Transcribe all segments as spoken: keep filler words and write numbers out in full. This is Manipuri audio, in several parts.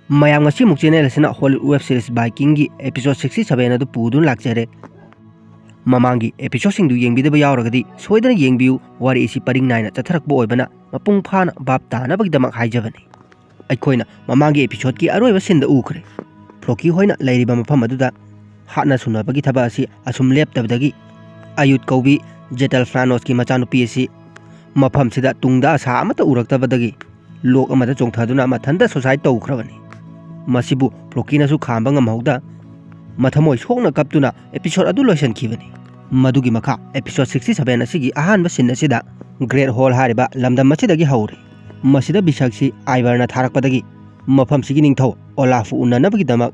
ꯃꯌꯥꯝ, ꯉꯁꯤꯃꯨꯛ ꯆꯦꯅꯦꯜ ꯑꯁꯤꯅ ꯍꯣꯂꯤꯋꯨꯗ ꯋꯦꯕ ꯁꯤꯔꯤꯁ ꯕꯥꯏꯀꯤꯡꯒꯤ ꯑꯦꯄꯤꯁꯣꯗ sixty seven ꯑꯗꯨ ꯄꯨꯗꯨꯅ ꯂꯥꯛꯆꯔꯦ꯫ ꯃꯃꯥꯡꯒꯤ ꯑꯦꯄꯤꯁꯣꯗꯁꯤꯡꯗꯨ ꯌꯦꯡꯕꯤꯗꯕ ꯌꯥꯎꯔꯒꯗꯤ ꯁꯣꯏꯗꯅ ꯌꯦꯡꯕꯤꯌꯨ, ꯋꯥꯔꯤ ꯑꯁꯤ ꯄꯔꯤꯡ ꯅꯥꯏꯅ ꯆꯠꯊꯔꯛꯄ ꯑꯣꯏꯕꯅ ꯃꯄꯨꯡ ꯐꯥꯅ ꯚꯥꯞ ꯇꯥꯅꯕꯒꯤꯗꯃꯛ ꯍꯥꯏꯖꯕꯅꯤ꯫ ꯑꯩꯈꯣꯏꯅ ꯃꯃꯥꯡꯒꯤ ꯑꯦꯄꯤꯁꯣꯗꯀꯤ ꯑꯔꯣꯏꯕ ꯁꯤꯟꯗ ꯎꯈ꯭ꯔꯦ꯫ ꯐ꯭ꯂꯣꯀꯤ ꯍꯣꯏꯅ ꯂꯩꯔꯤꯕ ꯃꯐꯝ ꯑꯗꯨꯗ ꯍꯥꯠꯅ ꯁꯨꯅꯕꯒꯤ ꯊꯕꯛ ꯑꯁꯤ ꯑꯁꯨꯝ ꯂꯦꯞꯇꯕꯗꯒꯤ ꯑꯌꯨꯠ ꯀꯧꯕꯤ ꯖꯦꯇꯜ ꯐ꯭ꯂꯥꯅꯣꯁꯀꯤ ꯃꯆꯥꯅꯨꯄꯤ ꯑꯁꯤ ꯃꯐꯝꯁꯤꯗ ꯇꯨꯡꯗ ꯑꯁꯥ ꯑꯃꯠꯇ ꯎꯔꯛꯇꯕꯗꯒꯤ ꯂꯣꯛ ꯑꯃꯗ ꯆꯣꯡꯊꯗꯨꯅ ꯃꯊꯟꯇ ꯁꯨꯁꯥꯏꯗ ꯇꯧꯈ꯭ꯔꯕꯅꯤ꯫ ꯃꯁꯤꯕꯨ ꯐ꯭ꯂꯣꯀꯤꯅꯁꯨ ꯈꯥꯝꯕ ꯉꯝꯍꯧꯗ ꯃꯊꯃꯣꯏ ꯁꯣꯛꯅ ꯀꯞꯇꯨꯅ ꯑꯦꯄꯤꯁꯣꯗ ꯑꯗꯨ ꯂꯣꯏꯁꯤꯟꯈꯤꯕꯅꯤ꯫ ꯃꯗꯨꯒꯤ ꯃꯈꯥ ꯑꯦꯄꯤꯁꯣꯗ sixty seven ꯑꯁꯤꯒꯤ ꯑꯍꯥꯟꯕ ꯁꯤꯟ ꯑꯁꯤꯗ ꯒ꯭ꯔꯦꯠ ꯍꯣꯜ ꯍꯥꯏꯔꯤꯕ ꯂꯝꯗꯝ ꯑꯁꯤꯗꯒꯤ ꯍꯧꯔꯤ꯫ ꯃꯁꯤꯗ ꯕꯤꯁꯛꯁꯤ ꯑꯥꯏꯕꯔꯅ ꯊꯥꯔꯛꯄꯗꯒꯤ ꯃꯐꯝꯁꯤꯒꯤ ꯅꯤꯡꯊꯧ ꯑꯣꯂꯥꯐꯄꯨ ꯎꯅꯅꯕꯒꯤꯗꯃꯛ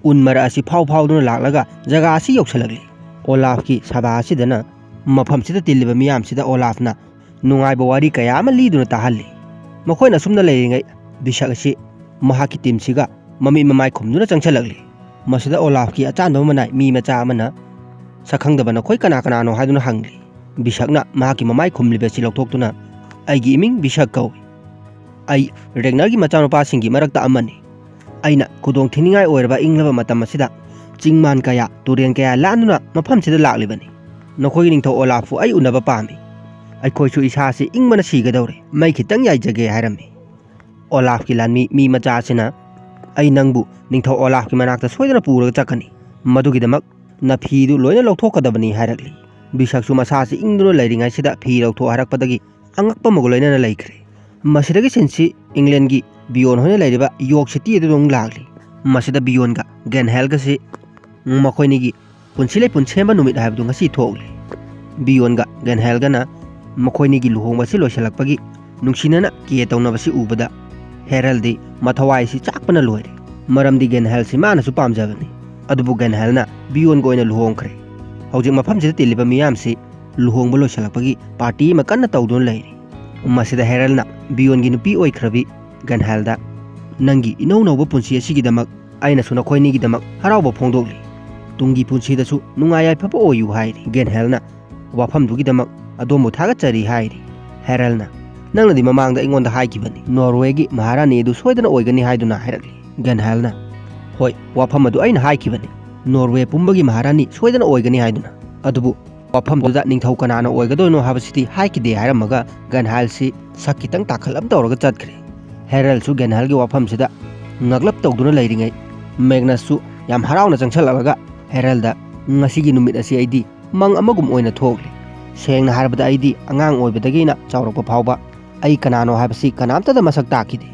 ꯎꯟ ꯃꯔꯛ ꯑꯁꯤ ꯐꯥꯎ ꯐꯥꯎꯗꯨꯅ ꯂꯥꯛꯂꯒ ꯖꯒꯥ ꯑꯁꯤ ꯌꯧꯁꯤꯜꯂꯛꯂꯤ꯫ ꯑꯣꯂꯥꯐꯀꯤ ꯁꯚꯥ ꯑꯁꯤꯗꯅ ꯃꯐꯝꯁꯤꯗ ꯇꯤꯜꯂꯤꯕ ꯃꯤꯌꯥꯝꯁꯤꯗ ꯑꯣꯂꯥꯐꯅ ꯅꯨꯡꯉꯥꯏꯕ ꯋꯥꯔꯤ ꯀꯌꯥ ꯑꯃ ꯂꯤꯗꯨꯅ ꯇꯥꯍꯜꯂꯤ꯫ ꯃꯈꯣꯏꯅ ꯑꯁꯨꯝꯅ ꯂꯩꯔꯤꯉꯩ ꯕꯤꯁꯛ ꯑꯁꯤ ꯃꯍꯥꯛꯀꯤ ꯇꯤꯝꯁꯤꯒ ꯃꯃꯤꯠ ꯃꯃꯥꯏ ꯈꯨꯝꯗꯨꯅ ꯆꯪꯁꯤꯜꯂꯛꯂꯤ꯫ ꯃꯁꯤꯗ ꯑꯣꯂꯥꯐꯀꯤ ꯑꯆꯥꯟꯕ ꯃꯅꯥꯏ ꯃꯤ ꯃꯆꯥ ꯑꯃꯅ ꯁꯛꯈꯪꯗꯕ ꯅꯈꯣꯏ ꯀꯅꯥ ꯀꯅꯥꯅꯣ ꯍꯥꯏꯗꯨꯅ ꯍꯪꯂꯤ꯫ ꯕꯤꯁꯛꯅ ꯃꯍꯥꯛꯀꯤ ꯃꯃꯥꯏ ꯈꯨꯝꯂꯤꯕ ꯑꯁꯤ ꯂꯧꯊꯣꯛꯇꯨꯅ, "ꯑꯩꯒꯤ ꯏꯃꯤꯡ ꯕꯤꯁꯛ ꯀꯧꯏ꯫ ꯑꯩ ꯔꯦꯒꯅꯔꯒꯤ ꯃꯆꯥꯅꯨꯄꯥꯁꯤꯡꯒꯤ ꯃꯔꯛꯇ ꯑꯃꯅꯤ꯫ ꯑꯩꯅ ꯈꯨꯗꯣꯡ ꯊꯤꯅꯤꯡꯉꯥꯏ ꯑꯣꯏꯔꯕ ꯏꯪꯂꯕ ꯃꯇꯝ ꯑꯁꯤꯗ ꯆꯤꯡ ꯃꯥꯟ ꯀꯌꯥ, ꯇꯨꯔꯦꯜ ꯀꯌꯥ ꯂꯥꯟꯗꯨꯅ ꯃꯐꯝꯁꯤꯗ ꯂꯥꯛꯂꯤꯕꯅꯤ꯫ ꯅꯈꯣꯏꯒꯤ ꯅꯤꯡꯊꯧ ꯑꯣꯂꯥꯐꯄꯨ ꯑꯩ ꯎꯅꯕ ꯄꯥꯝꯃꯤ꯫ ꯑꯩꯈꯣꯏꯁꯨ ꯏꯁꯥꯁꯤ ꯏꯪꯕꯅ ꯁꯤꯒꯗꯧꯔꯦ꯫ ꯃꯩ ꯈꯤꯇꯪ ꯌꯥꯏꯖꯒꯦ" ꯍꯥꯏꯔꯝꯃꯤ꯫ ꯑꯣꯂꯥꯐꯀꯤ ꯂꯥꯟꯃꯤ ꯃꯤ ꯃꯆꯥ ꯑꯁꯤꯅ, "ꯑꯩ ꯅꯪꯕꯨ ꯅꯤꯡꯊꯧ ꯑꯣꯂꯥꯐꯀꯤ ꯃꯅꯥꯛꯇ ꯁꯣꯏꯗꯅ ꯄꯨꯔꯒ ꯆꯠꯀꯅꯤ꯫ ꯃꯗꯨꯒꯤꯗꯃꯛ ꯅꯐꯤꯗꯨ ꯂꯣꯏꯅ ꯂꯧꯊꯣꯛꯀꯗꯕꯅꯤ" ꯍꯥꯏꯔꯛꯂꯤ꯫ ꯕꯤꯁꯛꯁꯨ ꯃꯁꯥꯁꯤ ꯏꯪꯗꯨꯅ ꯂꯩꯔꯤꯉꯩꯁꯤꯗ ꯐꯤ ꯂꯧꯊꯣꯛ ꯍꯥꯏꯔꯛꯄꯗꯒꯤ ꯑꯉꯛꯄ ꯑꯃꯒ ꯂꯣꯏꯅꯅ ꯂꯩꯈ꯭ꯔꯦ꯫ ꯃꯁꯤꯗꯒꯤ ꯁꯤꯟꯁꯤ ꯏꯪꯂꯦꯟꯒꯤ ꯕꯤꯌꯣꯟ ꯍꯣꯏꯅ ꯂꯩꯔꯤꯕ ꯌꯣꯔꯛ ꯁꯤꯇꯤ ꯑꯗꯨꯗ ꯑꯃꯨꯛ ꯂꯥꯛꯂꯤ꯫ ꯃꯁꯤꯗ ꯕꯤꯌꯣꯟꯒ ꯒꯦꯟꯍꯦꯜꯒꯁꯤ ꯃꯈꯣꯏꯅꯤꯒꯤ ꯄꯨꯟꯁꯤ ꯂꯩꯄꯨꯟ ꯁꯦꯝꯕ ꯅꯨꯃꯤꯠ ꯍꯥꯏꯕꯗꯨ ꯉꯁꯤ ꯊꯣꯛꯂꯤ꯫ ꯕꯤꯌꯣꯟꯒ ꯒꯦꯟꯍꯦꯜꯒꯅ ꯃꯈꯣꯏꯅꯤꯒꯤ ꯂꯨꯍꯣꯡꯕꯁꯤ ꯂꯣꯏꯁꯤꯜꯂꯛꯄꯒꯤ ꯅꯨꯡꯁꯤꯅꯅ ꯀꯦ ꯇꯧꯅꯕꯁꯤ ꯎꯕꯗ ꯍꯦꯔꯜꯗꯤ ꯃꯊꯋꯥꯏꯁꯤ ꯆꯥꯛꯄꯅ ꯂꯣꯏꯔꯦ꯫ ꯃꯔꯝꯗꯤ ꯒꯦꯟꯍꯦꯜꯁꯤ ꯃꯥꯅꯁꯨ ꯄꯥꯝꯖꯕꯅꯤ꯫ ꯑꯗꯨꯕꯨ ꯒꯦꯟꯍꯦꯜꯅ ꯕꯤꯌꯣꯟꯒ ꯑꯣꯏꯅ ꯂꯨꯍꯣꯡꯈ꯭ꯔꯦ꯫ ꯍꯧꯖꯤꯛ ꯃꯐꯝꯁꯤꯗ ꯇꯤꯜꯂꯤꯕ ꯃꯤꯌꯥꯝꯁꯤ ꯂꯨꯍꯣꯡꯕ ꯂꯣꯏꯁꯤꯜꯂꯛꯄꯒꯤ ꯄꯥꯔꯇꯤ ꯑꯃ ꯀꯟꯅ ꯇꯧꯗꯨꯅ ꯂꯩꯔꯤ꯫ ꯃꯁꯤꯗ ꯍꯦꯔꯜꯅ ꯕꯤꯌꯣꯟꯒꯤ ꯅꯨꯄꯤ ꯑꯣꯏꯈ꯭ꯔꯕꯤ ꯒꯦꯟꯍꯦꯜꯗ, "ꯅꯪꯒꯤ ꯏꯅꯧ ꯅꯧꯕ ꯄꯨꯟꯁꯤ ꯑꯁꯤꯒꯤꯗꯃꯛ ꯑꯩꯅꯁꯨ ꯅꯈꯣꯏꯅꯤꯒꯤꯗꯃꯛ ꯍꯔꯥꯎꯕ ꯐꯣꯡꯗꯣꯛꯂꯤ꯫ ꯇꯨꯡꯒꯤ ꯄꯨꯟꯁꯤꯗꯁꯨ ꯅꯨꯡꯉꯥꯏ ꯌꯥꯏꯐꯕ ꯑꯣꯏꯌꯨ" ꯍꯥꯏꯔꯤ꯫ ꯒꯦꯟꯍꯦꯜꯅ ꯋꯥꯐꯝꯗꯨꯒꯤꯗꯃꯛ ꯑꯗꯣꯝꯕꯨ ꯊꯥꯒꯠꯆꯔꯤ ꯍꯥꯏꯔꯤ꯫ ꯍꯦꯔꯜꯅ, "ꯅꯪꯅꯗꯤ ꯃꯃꯥꯡꯗ ꯑꯩꯉꯣꯟꯗ ꯍꯥꯏꯈꯤꯕꯅꯤ, ꯅꯣꯔꯋꯦꯒꯤ ꯃꯍꯥꯔꯥꯅꯤ ꯑꯗꯨ ꯁꯣꯏꯗꯅ ꯑꯣꯏꯒꯅꯤ" ꯍꯥꯏꯗꯨꯅ ꯍꯥꯏꯔꯛꯂꯤ꯫ ꯒꯦꯟꯍꯥꯏꯜꯅ, "ꯍꯣꯏ, ꯋꯥꯐꯝ ꯑꯗꯨ ꯑꯩꯅ ꯍꯥꯏꯈꯤꯕꯅꯤ, ꯅꯣꯔꯋꯦ ꯄꯨꯝꯕꯒꯤ ꯃꯍꯥꯔꯥꯅꯤ ꯁꯣꯏꯗꯅ ꯑꯣꯏꯒꯅꯤ ꯍꯥꯏꯗꯨꯅ꯫ ꯑꯗꯨꯕꯨ ꯋꯥꯐꯝꯗꯨꯗ ꯅꯤꯡꯊꯧ ꯀꯅꯥꯅ ꯑꯣꯏꯒꯗꯣꯏꯅꯣ ꯍꯥꯏꯕꯁꯤꯗꯤ ꯍꯥꯏꯈꯤꯗꯦ" ꯍꯥꯏꯔꯝꯃꯒ ꯒꯦꯟꯍꯥꯏꯜꯁꯤ ꯁꯛ ꯈꯤꯇꯪ ꯇꯥꯈꯠꯂꯞ ꯇꯧꯔꯒ ꯆꯠꯈ꯭ꯔꯦ꯫ ꯍꯦꯔꯜꯁꯨ ꯒꯦꯟꯍꯥꯏꯜꯒꯤ ꯋꯥꯐꯝꯁꯤꯗ ꯉꯛꯂꯞ ꯇꯧꯗꯨꯅ ꯂꯩꯔꯤꯉꯩ, ꯃꯦꯒꯅꯁꯁꯨ ꯌꯥꯝ ꯍꯔꯥꯎꯅ ꯆꯪꯁꯜꯂꯛꯂꯒ ꯍꯦꯔꯜꯗ, "ꯉꯁꯤꯒꯤ ꯅꯨꯃꯤꯠ ꯑꯁꯤ ꯑꯩꯗꯤ ꯃꯪ ꯑꯃꯒꯨꯝ ꯑꯣꯏꯅ ꯊꯣꯛꯂꯤ꯫ ꯁꯦꯡꯅ ꯍꯥꯏꯔꯕꯗ ꯑꯩꯗꯤ ꯑꯉꯥꯡ ꯑꯣꯏꯕꯗꯒꯤꯅ ꯆꯥꯎꯔꯛꯄ ꯐꯥꯎꯕ ꯑꯩ ꯀꯅꯥꯅꯣ ꯍꯥꯏꯕꯁꯤ ꯀꯅꯥꯝꯇꯗ ꯃꯁꯛ ꯇꯥꯛꯈꯤꯗꯦ꯫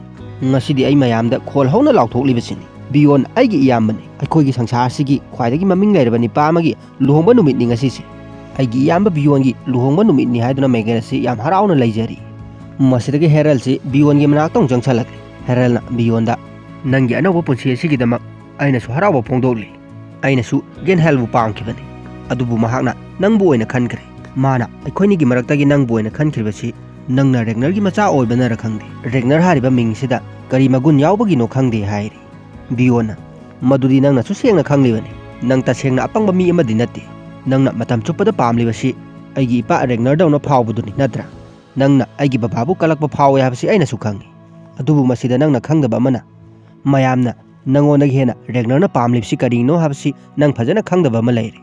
ꯉꯁꯤꯗꯤ ꯑꯩ ꯃꯌꯥꯝꯗ ꯈꯣꯜ ꯍꯧꯅ ꯂꯥꯎꯊꯣꯛꯂꯤꯕꯁꯤꯅꯤ꯫ ꯕꯤꯌꯣꯟ ꯑꯩꯒꯤ ꯏꯌꯥꯝꯕꯅꯤ꯫ ꯑꯩꯈꯣꯏꯒꯤ ꯁꯪꯁꯥꯔꯁꯤꯒꯤ ꯈ꯭ꯋꯥꯏꯗꯒꯤ ꯃꯃꯤꯡ ꯂꯩꯔꯕ ꯅꯤꯄꯥ ꯑꯃꯒꯤ ꯂꯨꯍꯣꯡꯕ ꯅꯨꯃꯤꯠꯅꯤ ꯉꯁꯤꯁꯦ꯫ ꯑꯩꯒꯤ ꯏꯌꯥꯝꯕ ꯕꯤꯌꯣꯟꯒꯤ ꯂꯨꯍꯣꯡꯕ ꯅꯨꯃꯤꯠꯅꯤ" ꯍꯥꯏꯗꯨꯅ ꯃꯦꯒꯅꯁꯁꯤ ꯌꯥꯝ ꯍꯔꯥꯎꯅ ꯂꯩꯖꯔꯤ꯫ ꯃꯁꯤꯗꯒꯤ ꯍꯦꯔꯜꯁꯤ ꯕꯤꯌꯣꯟꯒꯤ ꯃꯅꯥꯛꯇ ꯑꯃꯨꯛ ꯆꯪꯁꯜꯂꯛꯂꯦ꯫ ꯍꯦꯔꯜꯅ ꯕꯤꯌꯣꯟꯗ, "ꯅꯪꯒꯤ ꯑꯅꯧꯕ ꯄꯨꯟꯁꯤ ꯑꯁꯤꯒꯤꯗꯃꯛ ꯑꯩꯅꯁꯨ ꯍꯔꯥꯎꯕ ꯐꯣꯡꯗꯣꯛꯂꯤ꯫ ꯑꯩꯅꯁꯨ ꯒꯦꯟꯍꯦꯜꯕꯨ ꯄꯥꯝꯈꯤꯕꯅꯤ, ꯑꯗꯨꯕꯨ ꯃꯍꯥꯛꯅ ꯅꯪꯕꯨ ꯑꯣꯏꯅ ꯈꯟꯈ꯭ꯔꯦ꯫ ꯃꯥꯅ ꯑꯩꯈꯣꯏꯅꯤꯒꯤ ꯃꯔꯛꯇꯒꯤ ꯅꯪꯕꯨ ꯑꯣꯏꯅ ꯈꯟꯈ꯭ꯔꯤꯕꯁꯤ ꯅꯪꯅ ꯔꯦꯒꯅꯔꯒꯤ ꯃꯆꯥ ꯑꯣꯏꯕꯅꯔ ꯈꯪꯗꯦ꯫ ꯔꯦꯒꯅꯔ ꯍꯥꯏꯔꯤꯕ ꯃꯤꯡꯁꯤꯗ ꯀꯔꯤ ꯃꯒꯨꯟ ꯌꯥꯎꯕꯒꯤꯅꯣ ꯈꯪꯗꯦ" ꯍꯥꯏꯔꯤ꯫ ꯕꯤꯌꯣꯟꯅ, "ꯃꯗꯨꯗꯤ ꯅꯪꯅꯁꯨ ꯁꯦꯡꯅ ꯈꯪꯂꯤꯕꯅꯤ꯫ ꯅꯪ ꯇꯁꯦꯡꯅ ꯑꯄꯪꯕ ꯃꯤ ꯑꯃꯗꯤ ꯅꯠꯇꯦ꯫ ꯅꯪꯅ ꯃꯇꯝ ꯆꯨꯞꯄꯗ ꯄꯥꯝꯂꯤꯕꯁꯤ ꯑꯩꯒꯤ ꯏꯄꯥ ꯔꯦꯒꯅꯔꯗꯧꯅ ꯐꯥꯎꯕꯗꯨꯅꯤ, ꯅꯠꯇ꯭ꯔꯥ? ꯅꯪꯅ ꯑꯩꯒꯤ ꯕꯕꯥꯕꯨ ꯀꯜꯂꯛꯄ ꯐꯥꯎꯋꯦ ꯍꯥꯏꯕꯁꯤ ꯑꯩꯅꯁꯨ ꯈꯪꯏ꯫ ꯑꯗꯨꯕꯨ ꯃꯁꯤꯗ ꯅꯪꯅ ꯈꯪꯗꯕ ꯑꯃꯅ, ꯃꯌꯥꯝꯅ ꯅꯪꯉꯣꯟꯗꯒꯤ ꯍꯦꯟꯅ ꯔꯦꯒꯅꯔꯅ ꯄꯥꯝꯂꯤꯕꯁꯤ ꯀꯔꯤꯅꯣ ꯍꯥꯏꯕꯁꯤ ꯅꯪ ꯐꯖꯅ ꯈꯪꯗꯕ ꯑꯃ ꯂꯩꯔꯦ꯫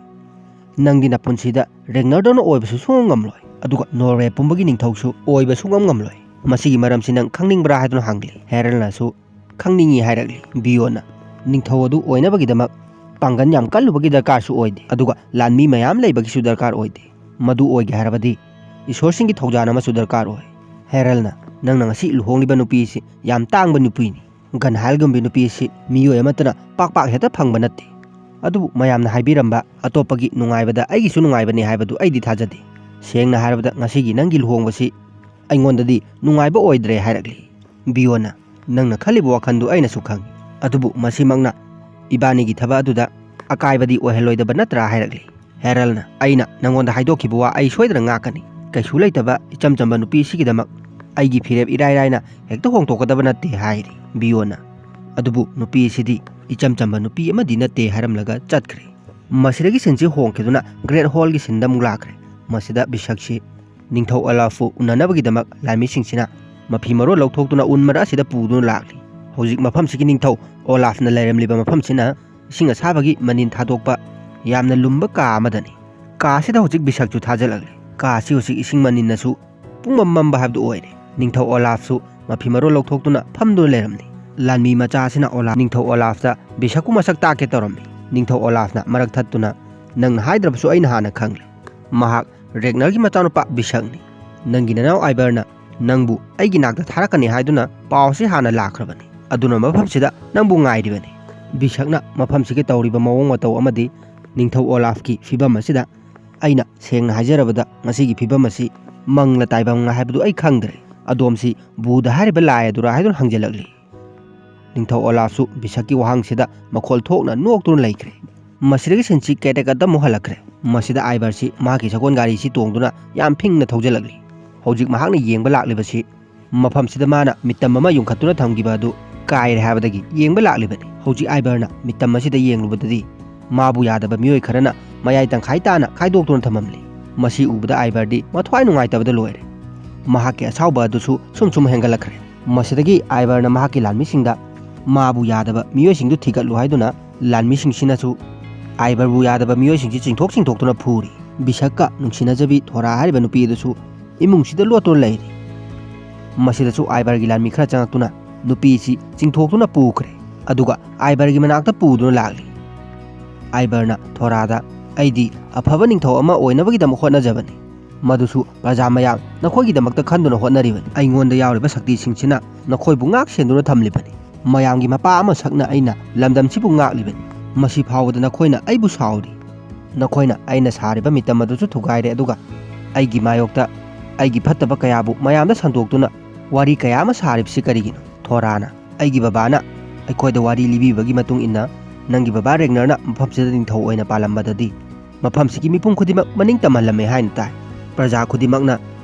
ꯅꯪꯗꯤ ꯅꯄꯨꯟꯁꯤꯗ ꯔꯦꯒꯅꯔꯗꯧꯅ ꯑꯣꯏꯕꯁꯨ ꯁꯨꯡꯉꯝ ꯉꯝꯂꯣꯏ, ꯑꯗꯨꯒ ꯅꯣꯔꯋꯦ ꯄꯨꯝꯕꯒꯤ ꯅꯤꯡꯊꯧꯁꯨ ꯑꯣꯏꯕ ꯁꯨꯡꯉꯝ ꯉꯝꯂꯣꯏ꯫ ꯃꯁꯤꯒꯤ ꯃꯔꯝꯁꯤ ꯅꯪ ꯈꯪꯅꯤꯡꯕ꯭ꯔꯥ?" ꯍꯥꯏꯗꯨꯅ ꯍꯪꯂꯤ꯫ ꯍꯦꯔꯜꯅꯁꯨ, "ꯈꯪꯅꯤꯡꯏ" ꯍꯥꯏꯔꯛꯂꯤ꯫ ꯕꯤꯌꯣꯟꯅ, "ꯅꯤꯡꯊꯧ ꯑꯗꯨ ꯑꯣꯏꯅꯕꯒꯤꯗꯃꯛ ꯄꯥꯡꯒꯜ ꯌꯥꯝ ꯀꯜꯂꯨꯕꯒꯤ ꯗꯔꯀꯥꯔꯁꯨ ꯑꯣꯏꯗꯦ, ꯑꯗꯨꯒ ꯂꯥꯟꯃꯤ ꯃꯌꯥꯝ ꯂꯩꯕꯒꯤꯁꯨ ꯗꯔꯀꯥꯔ ꯑꯣꯏꯗꯦ꯫ ꯃꯗꯨ ꯑꯣꯏꯒꯦ ꯍꯥꯏꯔꯕꯗꯤ ꯏꯁꯣꯔꯁꯤꯡꯒꯤ ꯊꯧꯖꯥꯜ ꯑꯃꯁꯨ ꯗꯔꯀꯥꯔ ꯑꯣꯏ꯫ ꯍꯦꯔꯜꯅ, "ꯅꯪꯅ ꯉꯁꯤ ꯂꯨꯍꯣꯡꯂꯤꯕ ꯅꯨꯄꯤꯁꯤ ꯌꯥꯝ ꯇꯥꯡꯕ ꯅꯨꯄꯤꯅꯤ꯫ ꯒꯟꯍꯥꯏꯜꯒꯨꯝꯕꯤ ꯅꯨꯄꯤꯁꯤ ꯃꯤꯑꯣꯏ ꯑꯃꯠꯇꯅ ꯄꯥꯛ ꯄꯥꯛ ꯍꯦꯛꯇ ꯐꯪꯕ ꯅꯠꯇꯦ꯫ ꯑꯗꯨꯕꯨ ꯃꯌꯥꯝꯅ ꯍꯥꯏꯕꯤꯔꯝꯕ ꯑꯇꯣꯞꯄꯒꯤ ꯅꯨꯡꯉꯥꯏꯕꯗ ꯑꯩꯒꯤꯁꯨ ꯅꯨꯡꯉꯥꯏꯕꯅꯤ ꯍꯥꯏꯕꯗꯨ ꯑꯩꯗꯤ ꯊꯥꯖꯗꯦ꯫ ꯁꯦꯡꯅ ꯍꯥꯏꯔꯕꯗ ꯉꯁꯤꯒꯤ ꯅꯪꯒꯤ ꯂꯨꯍꯣꯡꯕꯁꯤ ꯑꯩꯉꯣꯟꯗꯗꯤ ꯅꯨꯡꯉꯥꯏꯕ ꯑꯣꯏꯗ꯭ꯔꯦ" ꯍꯥꯏꯔꯛꯂꯤ꯫ ꯕꯤꯌꯣꯟꯅ, "ꯅꯪꯅ ꯈꯜꯂꯤꯕ ꯋꯥꯈꯜꯗꯨ ꯑꯩꯅꯁꯨ ꯈꯪꯏ꯫ ꯑꯗꯨꯕꯨ ꯃꯁꯤꯃꯛꯅ ꯏꯕꯥꯅꯤꯒꯤ ꯊꯕꯛ ꯑꯗꯨꯗ ꯑꯀꯥꯏꯕꯗꯤ ꯑꯣꯏꯍꯜꯂꯣꯏꯗꯕ ꯅꯠꯇ꯭ꯔꯥ?" ꯍꯥꯏꯔꯛꯂꯤ꯫ ꯍꯦꯔꯜꯅ, "ꯑꯩꯅ ꯅꯪꯉꯣꯟꯗ ꯍꯥꯏꯗꯣꯛꯈꯤꯕ ꯋꯥ ꯑꯩ ꯁꯣꯏꯗꯅ ꯉꯥꯛꯀꯅꯤ꯫ ꯀꯩꯁꯨ ꯂꯩꯇꯕ ꯏꯆꯝ ꯆꯝꯕ ꯅꯨꯄꯤ ꯑꯁꯤꯒꯤꯗꯃꯛ ꯑꯩꯒꯤ ꯐꯤꯔꯦꯞ ꯏꯔꯥꯏ ꯂꯥꯏꯅ ꯍꯦꯛꯇ ꯍꯣꯡꯗꯣꯛꯀꯗꯕ ꯅꯠꯇꯦ" ꯍꯥꯏꯔꯤ꯫ ꯕꯤꯌꯣꯟꯅ, "ꯑꯗꯨꯕꯨ ꯅꯨꯄꯤ ꯑꯁꯤꯗꯤ ꯏꯆꯝ ꯆꯝꯕ ꯅꯨꯄꯤ ꯑꯃꯗꯤ ꯅꯠꯇꯦ" ꯍꯥꯏꯔꯝꯂꯒ ꯆꯠꯈ꯭ꯔꯦ꯫ ꯃꯁꯤꯗꯒꯤ ꯁꯤꯟꯁꯤ ꯍꯣꯡꯈꯤꯗꯨꯅ ꯒ꯭ꯔꯦꯠ ꯍꯣꯜꯒꯤ ꯁꯤꯟꯗ ꯑꯃꯨꯛ ꯂꯥꯛꯈ꯭ꯔꯦ꯫ ꯃꯁꯤꯗ ꯕꯤꯁꯛꯁꯤ ꯅꯤꯡꯊꯧ ꯑꯂꯥꯐꯄꯨ ꯎꯅꯅꯕꯒꯤꯗꯃꯛ ꯂꯥꯟꯃꯤꯁꯤꯡꯁꯤꯅ ꯃꯐꯤ ꯃꯔꯣꯜ ꯂꯧꯊꯣꯛꯇꯨꯅ ꯎꯟ ꯃꯔꯛ ꯑꯁꯤꯗ ꯄꯨꯗꯨꯅ ꯂꯥꯛꯂꯤ꯫ ꯍꯧꯖꯤꯛ ꯃꯐꯝꯁꯤꯒꯤ ꯅꯤꯡꯊꯧ ꯑꯣꯂꯥꯐꯅ ꯂꯩꯔꯝꯂꯤꯕ ꯃꯐꯝꯁꯤꯅ ꯏꯁꯤꯡ ꯑꯁꯥꯕꯒꯤ ꯃꯅꯤꯟ ꯊꯥꯗꯣꯛꯄ ꯌꯥꯝꯅ ꯂꯨꯝꯕ ꯀꯥ ꯑꯃꯗꯅꯤ꯫ ꯀꯥ ꯑꯁꯤꯗ ꯍꯧꯖꯤꯛ ꯕꯤꯁꯛꯁꯨ ꯊꯥꯖꯤꯜꯂꯛꯂꯤ꯫ ꯀꯥ ꯑꯁꯤ ꯍꯧꯖꯤꯛ ꯏꯁꯤꯡ ꯃꯅꯤꯟꯅꯁꯨ ꯄꯨꯡꯃꯝ ꯃꯝꯕ ꯍꯥꯏꯕꯗꯨ ꯑꯣꯏꯔꯦ꯫ ꯅꯤꯡꯊꯧ ꯑꯣꯂꯥꯐꯁꯨ ꯃꯐꯤ ꯃꯔꯣꯜ ꯂꯧꯊꯣꯛꯇꯨꯅ ꯐꯝꯗꯨꯅ ꯂꯩꯔꯝꯂꯤ꯫ ꯂꯥꯟꯃꯤ ꯃꯆꯥ ꯑꯁꯤꯅ ꯑꯣꯂꯥꯐ, ꯅꯤꯡꯊꯧ ꯑꯣꯂꯥꯐꯇ ꯕꯤꯁꯛꯄꯨ ꯃꯁꯛ ꯇꯥꯛꯀꯦ ꯇꯧꯔꯝꯃꯤ꯫ ꯅꯤꯡꯊꯧ ꯑꯣꯂꯥꯐꯅ ꯃꯔꯛ ꯊꯠꯇꯨꯅ, "ꯅꯪꯅ ꯍꯥꯏꯗ꯭ꯔꯕꯁꯨ ꯑꯩꯅ ꯍꯥꯟꯅ ꯈꯪꯂꯦ꯫ ꯃꯍꯥꯛ ꯔꯦꯒꯅꯔꯒꯤ ꯃꯆꯥꯅꯨꯄꯥ ꯕꯤꯁꯛꯅꯤ꯫ ꯅꯪꯒꯤ ꯅꯅꯥꯎ ꯑꯥꯏꯕꯔꯅ ꯅꯪꯕꯨ ꯑꯩꯒꯤ ꯅꯥꯛꯇ ꯊꯥꯔꯛꯀꯅꯤ ꯍꯥꯏꯗꯨꯅ ꯄꯥꯎ ꯑꯁꯤ ꯍꯥꯟꯅ ꯂꯥꯛꯈ꯭ꯔꯕꯅꯤ꯫ ꯑꯗꯨꯅ ꯃꯐꯝꯁꯤꯗ ꯅꯪꯕꯨ ꯉꯥꯏꯔꯤꯕꯅꯤ꯫" ꯕꯤꯁꯛꯅ ꯃꯐꯝꯁꯤꯒꯤ ꯇꯧꯔꯤꯕ ꯃꯑꯣꯡ ꯃꯇꯧ ꯑꯃꯗꯤ ꯅꯤꯡꯊꯧ ꯑꯣꯂꯥꯐꯀꯤ ꯐꯤꯕꯝ ꯑꯁꯤꯗ, "ꯑꯩꯅ ꯁꯦꯡꯅ ꯍꯥꯏꯖꯔꯕꯗ ꯃꯁꯤꯒꯤ ꯐꯤꯕꯝ ꯑꯁꯤ ꯃꯪꯂ ꯇꯥꯏꯕꯪꯂ ꯍꯥꯏꯕꯗꯨ ꯑꯩ ꯈꯪꯗ꯭ꯔꯦ꯫ ꯑꯗꯣꯝꯁꯤ ꯕꯨꯙ ꯍꯥꯏꯔꯤꯕ ꯂꯥꯏ ꯑꯗꯨꯔꯥ?" ꯍꯥꯏꯗꯨꯅ ꯍꯪꯖꯜꯂꯛꯂꯤ꯫ ꯅꯤꯡꯊꯧ ꯑꯣꯂꯥꯐꯁꯨ ꯕꯤꯁꯛꯀꯤ ꯋꯥꯍꯪꯁꯤꯗ ꯃꯈꯣꯜ ꯊꯣꯛꯅ ꯅꯣꯛꯇꯨꯅ ꯂꯩꯈ꯭ꯔꯦ꯫ ꯃꯁꯤꯗꯒꯤ ꯁꯤꯟꯁꯤ ꯀꯦꯇꯦꯀꯠꯇ ꯑꯃꯨꯛ ꯍꯜꯂꯛꯈ꯭ꯔꯦ꯫ ꯃꯁꯤꯗ ꯑꯥꯏꯕꯔꯁꯤ ꯃꯍꯥꯛꯀꯤ ꯁꯒꯣꯜ ꯒꯥꯔꯤꯁꯤ ꯇꯣꯡꯗꯨꯅ ꯌꯥꯝ ꯐꯤꯡꯅ ꯊꯧꯖꯤꯜꯂꯛꯂꯤ꯫ ꯍꯧꯖꯤꯛ ꯃꯍꯥꯛꯅ ꯌꯦꯡꯕ ꯂꯥꯛꯂꯤꯕꯁꯤ ꯃꯐꯝꯁꯤꯗ ꯃꯥꯅ ꯃꯤꯇꯝ ꯑꯃ ꯌꯨꯡꯈꯠꯇꯨꯅ ꯊꯝꯈꯤꯕ ꯑꯗꯨ ꯀꯥꯏꯔꯦ ꯍꯥꯏꯕꯗꯒꯤ ꯌꯦꯡꯕ ꯂꯥꯛꯂꯤꯕꯅꯤ꯫ ꯍꯧꯖꯤꯛ ꯑꯥꯏꯕꯔꯅ ꯃꯤꯇꯝ ꯑꯁꯤꯗ ꯌꯦꯡꯂꯨꯕꯗꯗꯤ ꯃꯥꯕꯨ ꯌꯥꯗꯕ ꯃꯤꯑꯣꯏ ꯈꯔꯅ ꯃꯌꯥꯏ ꯇꯪꯈꯥꯏ ꯇꯥꯅ ꯈꯥꯏꯗꯣꯛꯇꯨꯅ ꯊꯝꯃꯝꯂꯤ꯫ ꯃꯁꯤ ꯎꯕꯗ ꯑꯥꯏꯕꯔꯗꯤ ꯃꯊ꯭ꯋꯥꯏ ꯅꯨꯡꯉꯥꯏꯇꯕꯗ ꯂꯣꯏꯔꯦ꯫ ꯃꯍꯥꯛꯀꯤ ꯑꯁꯥꯎꯕ ꯑꯗꯨꯁꯨ ꯁꯨꯝ ꯁꯨꯝ ꯍꯦꯟꯒꯠꯂꯛꯈ꯭ꯔꯦ꯫ ꯃꯁꯤꯗꯒꯤ ꯑꯥꯏꯕꯔꯅ ꯃꯍꯥꯛꯀꯤ ꯂꯥꯟꯃꯤꯁꯤꯡꯗ ꯃꯥꯕꯨ ꯌꯥꯗꯕ ꯃꯤꯑꯣꯏꯁꯤꯡꯗꯨ ꯊꯤꯒꯠꯂꯨ ꯍꯥꯏꯗꯨꯅ ꯂꯥꯟꯃꯤꯁꯤꯡꯁꯤꯅꯁꯨ ꯑꯥꯏꯕꯔꯕꯨ ꯌꯥꯗꯕ ꯃꯤꯑꯣꯏꯁꯤꯡꯁꯤ ꯆꯤꯡꯊꯣꯛ ꯆꯤꯡꯊꯣꯛꯇꯨꯅ ꯐꯨꯔꯤ꯫ ꯕꯤꯁꯛꯀ ꯅꯨꯡꯁꯤꯅꯖꯕꯤ ꯊꯣꯔꯥ ꯍꯥꯏꯔꯤꯕ ꯅꯨꯄꯤ ꯑꯗꯨꯁꯨ ꯏꯃꯨꯡꯁꯤꯗ ꯂꯣꯠꯇꯨꯅ ꯂꯩꯔꯤ꯫ ꯃꯁꯤꯗꯁꯨ ꯑꯥꯏꯕꯔꯒꯤ ꯂꯥꯟꯃꯤ ꯈꯔ ꯆꯪꯉꯛꯇꯨꯅ ꯅꯨꯄꯤꯁꯤ ꯆꯤꯡꯊꯣꯛꯇꯨꯅ ꯄꯨꯈ꯭ꯔꯦ꯫ ꯑꯗꯨꯒ ꯑꯥꯏꯕꯔꯒꯤ ꯃꯅꯥꯛꯇ ꯄꯨꯗꯨꯅ ꯂꯥꯛꯂꯤ꯫ ꯑꯥꯏꯕꯔꯅ ꯊꯣꯔꯥꯗ, "ꯑꯩꯗꯤ ꯑꯐꯕ ꯅꯤꯡꯊꯧ ꯑꯃ ꯑꯣꯏꯅꯕꯒꯤꯗꯃꯛ ꯍꯣꯠꯅꯖꯕꯅꯤ꯫ ꯃꯗꯨꯁꯨ ꯄ꯭ꯔꯖꯥ ꯃꯌꯥꯝ ꯅꯈꯣꯏꯒꯤꯗꯃꯛꯇ ꯈꯟꯗꯨꯅ ꯍꯣꯠꯅꯔꯤꯕꯅꯤ꯫ ꯑꯩꯉꯣꯟꯗ ꯌꯥꯎꯔꯤꯕ ꯁꯛꯇꯤꯁꯤꯡꯁꯤꯅ ꯅꯈꯣꯏꯕꯨ ꯉꯥꯛ ꯁꯦꯟꯗꯨꯅ ꯊꯝꯂꯤꯕꯅꯤ꯫ ꯃꯌꯥꯝꯒꯤ ꯃꯄꯥ ꯑꯃꯁꯛꯅ ꯑꯩꯅ ꯂꯝꯗꯝꯁꯤꯕꯨ ꯉꯥꯛꯂꯤꯕꯅꯤ꯫ ꯃꯁꯤ ꯐꯥꯎꯕꯗ ꯅꯈꯣꯏꯅ ꯑꯩꯕꯨ ꯁꯥꯎꯔꯤ꯫ ꯅꯈꯣꯏꯅ ꯑꯩꯅ ꯁꯥꯔꯤꯕ ꯃꯤꯇꯝ ꯑꯗꯨꯁꯨ ꯊꯨꯒꯥꯏꯔꯦ, ꯑꯗꯨꯒ ꯑꯩꯒꯤ ꯃꯥꯌꯣꯛꯇ ꯑꯩꯒꯤ ꯐꯠꯇꯕ ꯀꯌꯥꯕꯨ ꯃꯌꯥꯝꯗ ꯁꯟꯗꯣꯛꯇꯨꯅ ꯋꯥꯔꯤ ꯀꯌꯥ ꯑꯃ ꯁꯥꯔꯤꯕꯁꯤ ꯀꯔꯤꯒꯤꯅꯣ?" ꯊꯣꯔꯥꯅ, "ꯑꯩꯒꯤ ꯕꯕꯥꯅ ꯑꯩꯈꯣꯏꯗ ꯋꯥꯔꯤ ꯂꯤꯕꯤꯕꯒꯤ ꯃꯇꯨꯡ ꯏꯟꯅ, ꯅꯪꯒꯤ ꯕꯕꯥ ꯔꯦꯒꯅꯔꯅ ꯃꯐꯝꯁꯤꯗ ꯅꯤꯡꯊꯧ ꯑꯣꯏꯅ ꯄꯥꯜꯂꯝꯕꯗꯗꯤ ꯃꯐꯝꯁꯤꯒꯤ ꯃꯤꯄꯨꯝ ꯈꯨꯗꯤꯡꯃꯛ ꯃꯅꯤꯡ ꯇꯝꯍꯜꯂꯝꯃꯦ ꯍꯥꯏꯅ ꯇꯥꯏ꯫ ꯄ꯭ꯔꯖꯥ ꯈꯨꯗꯤꯡꯃꯛꯅ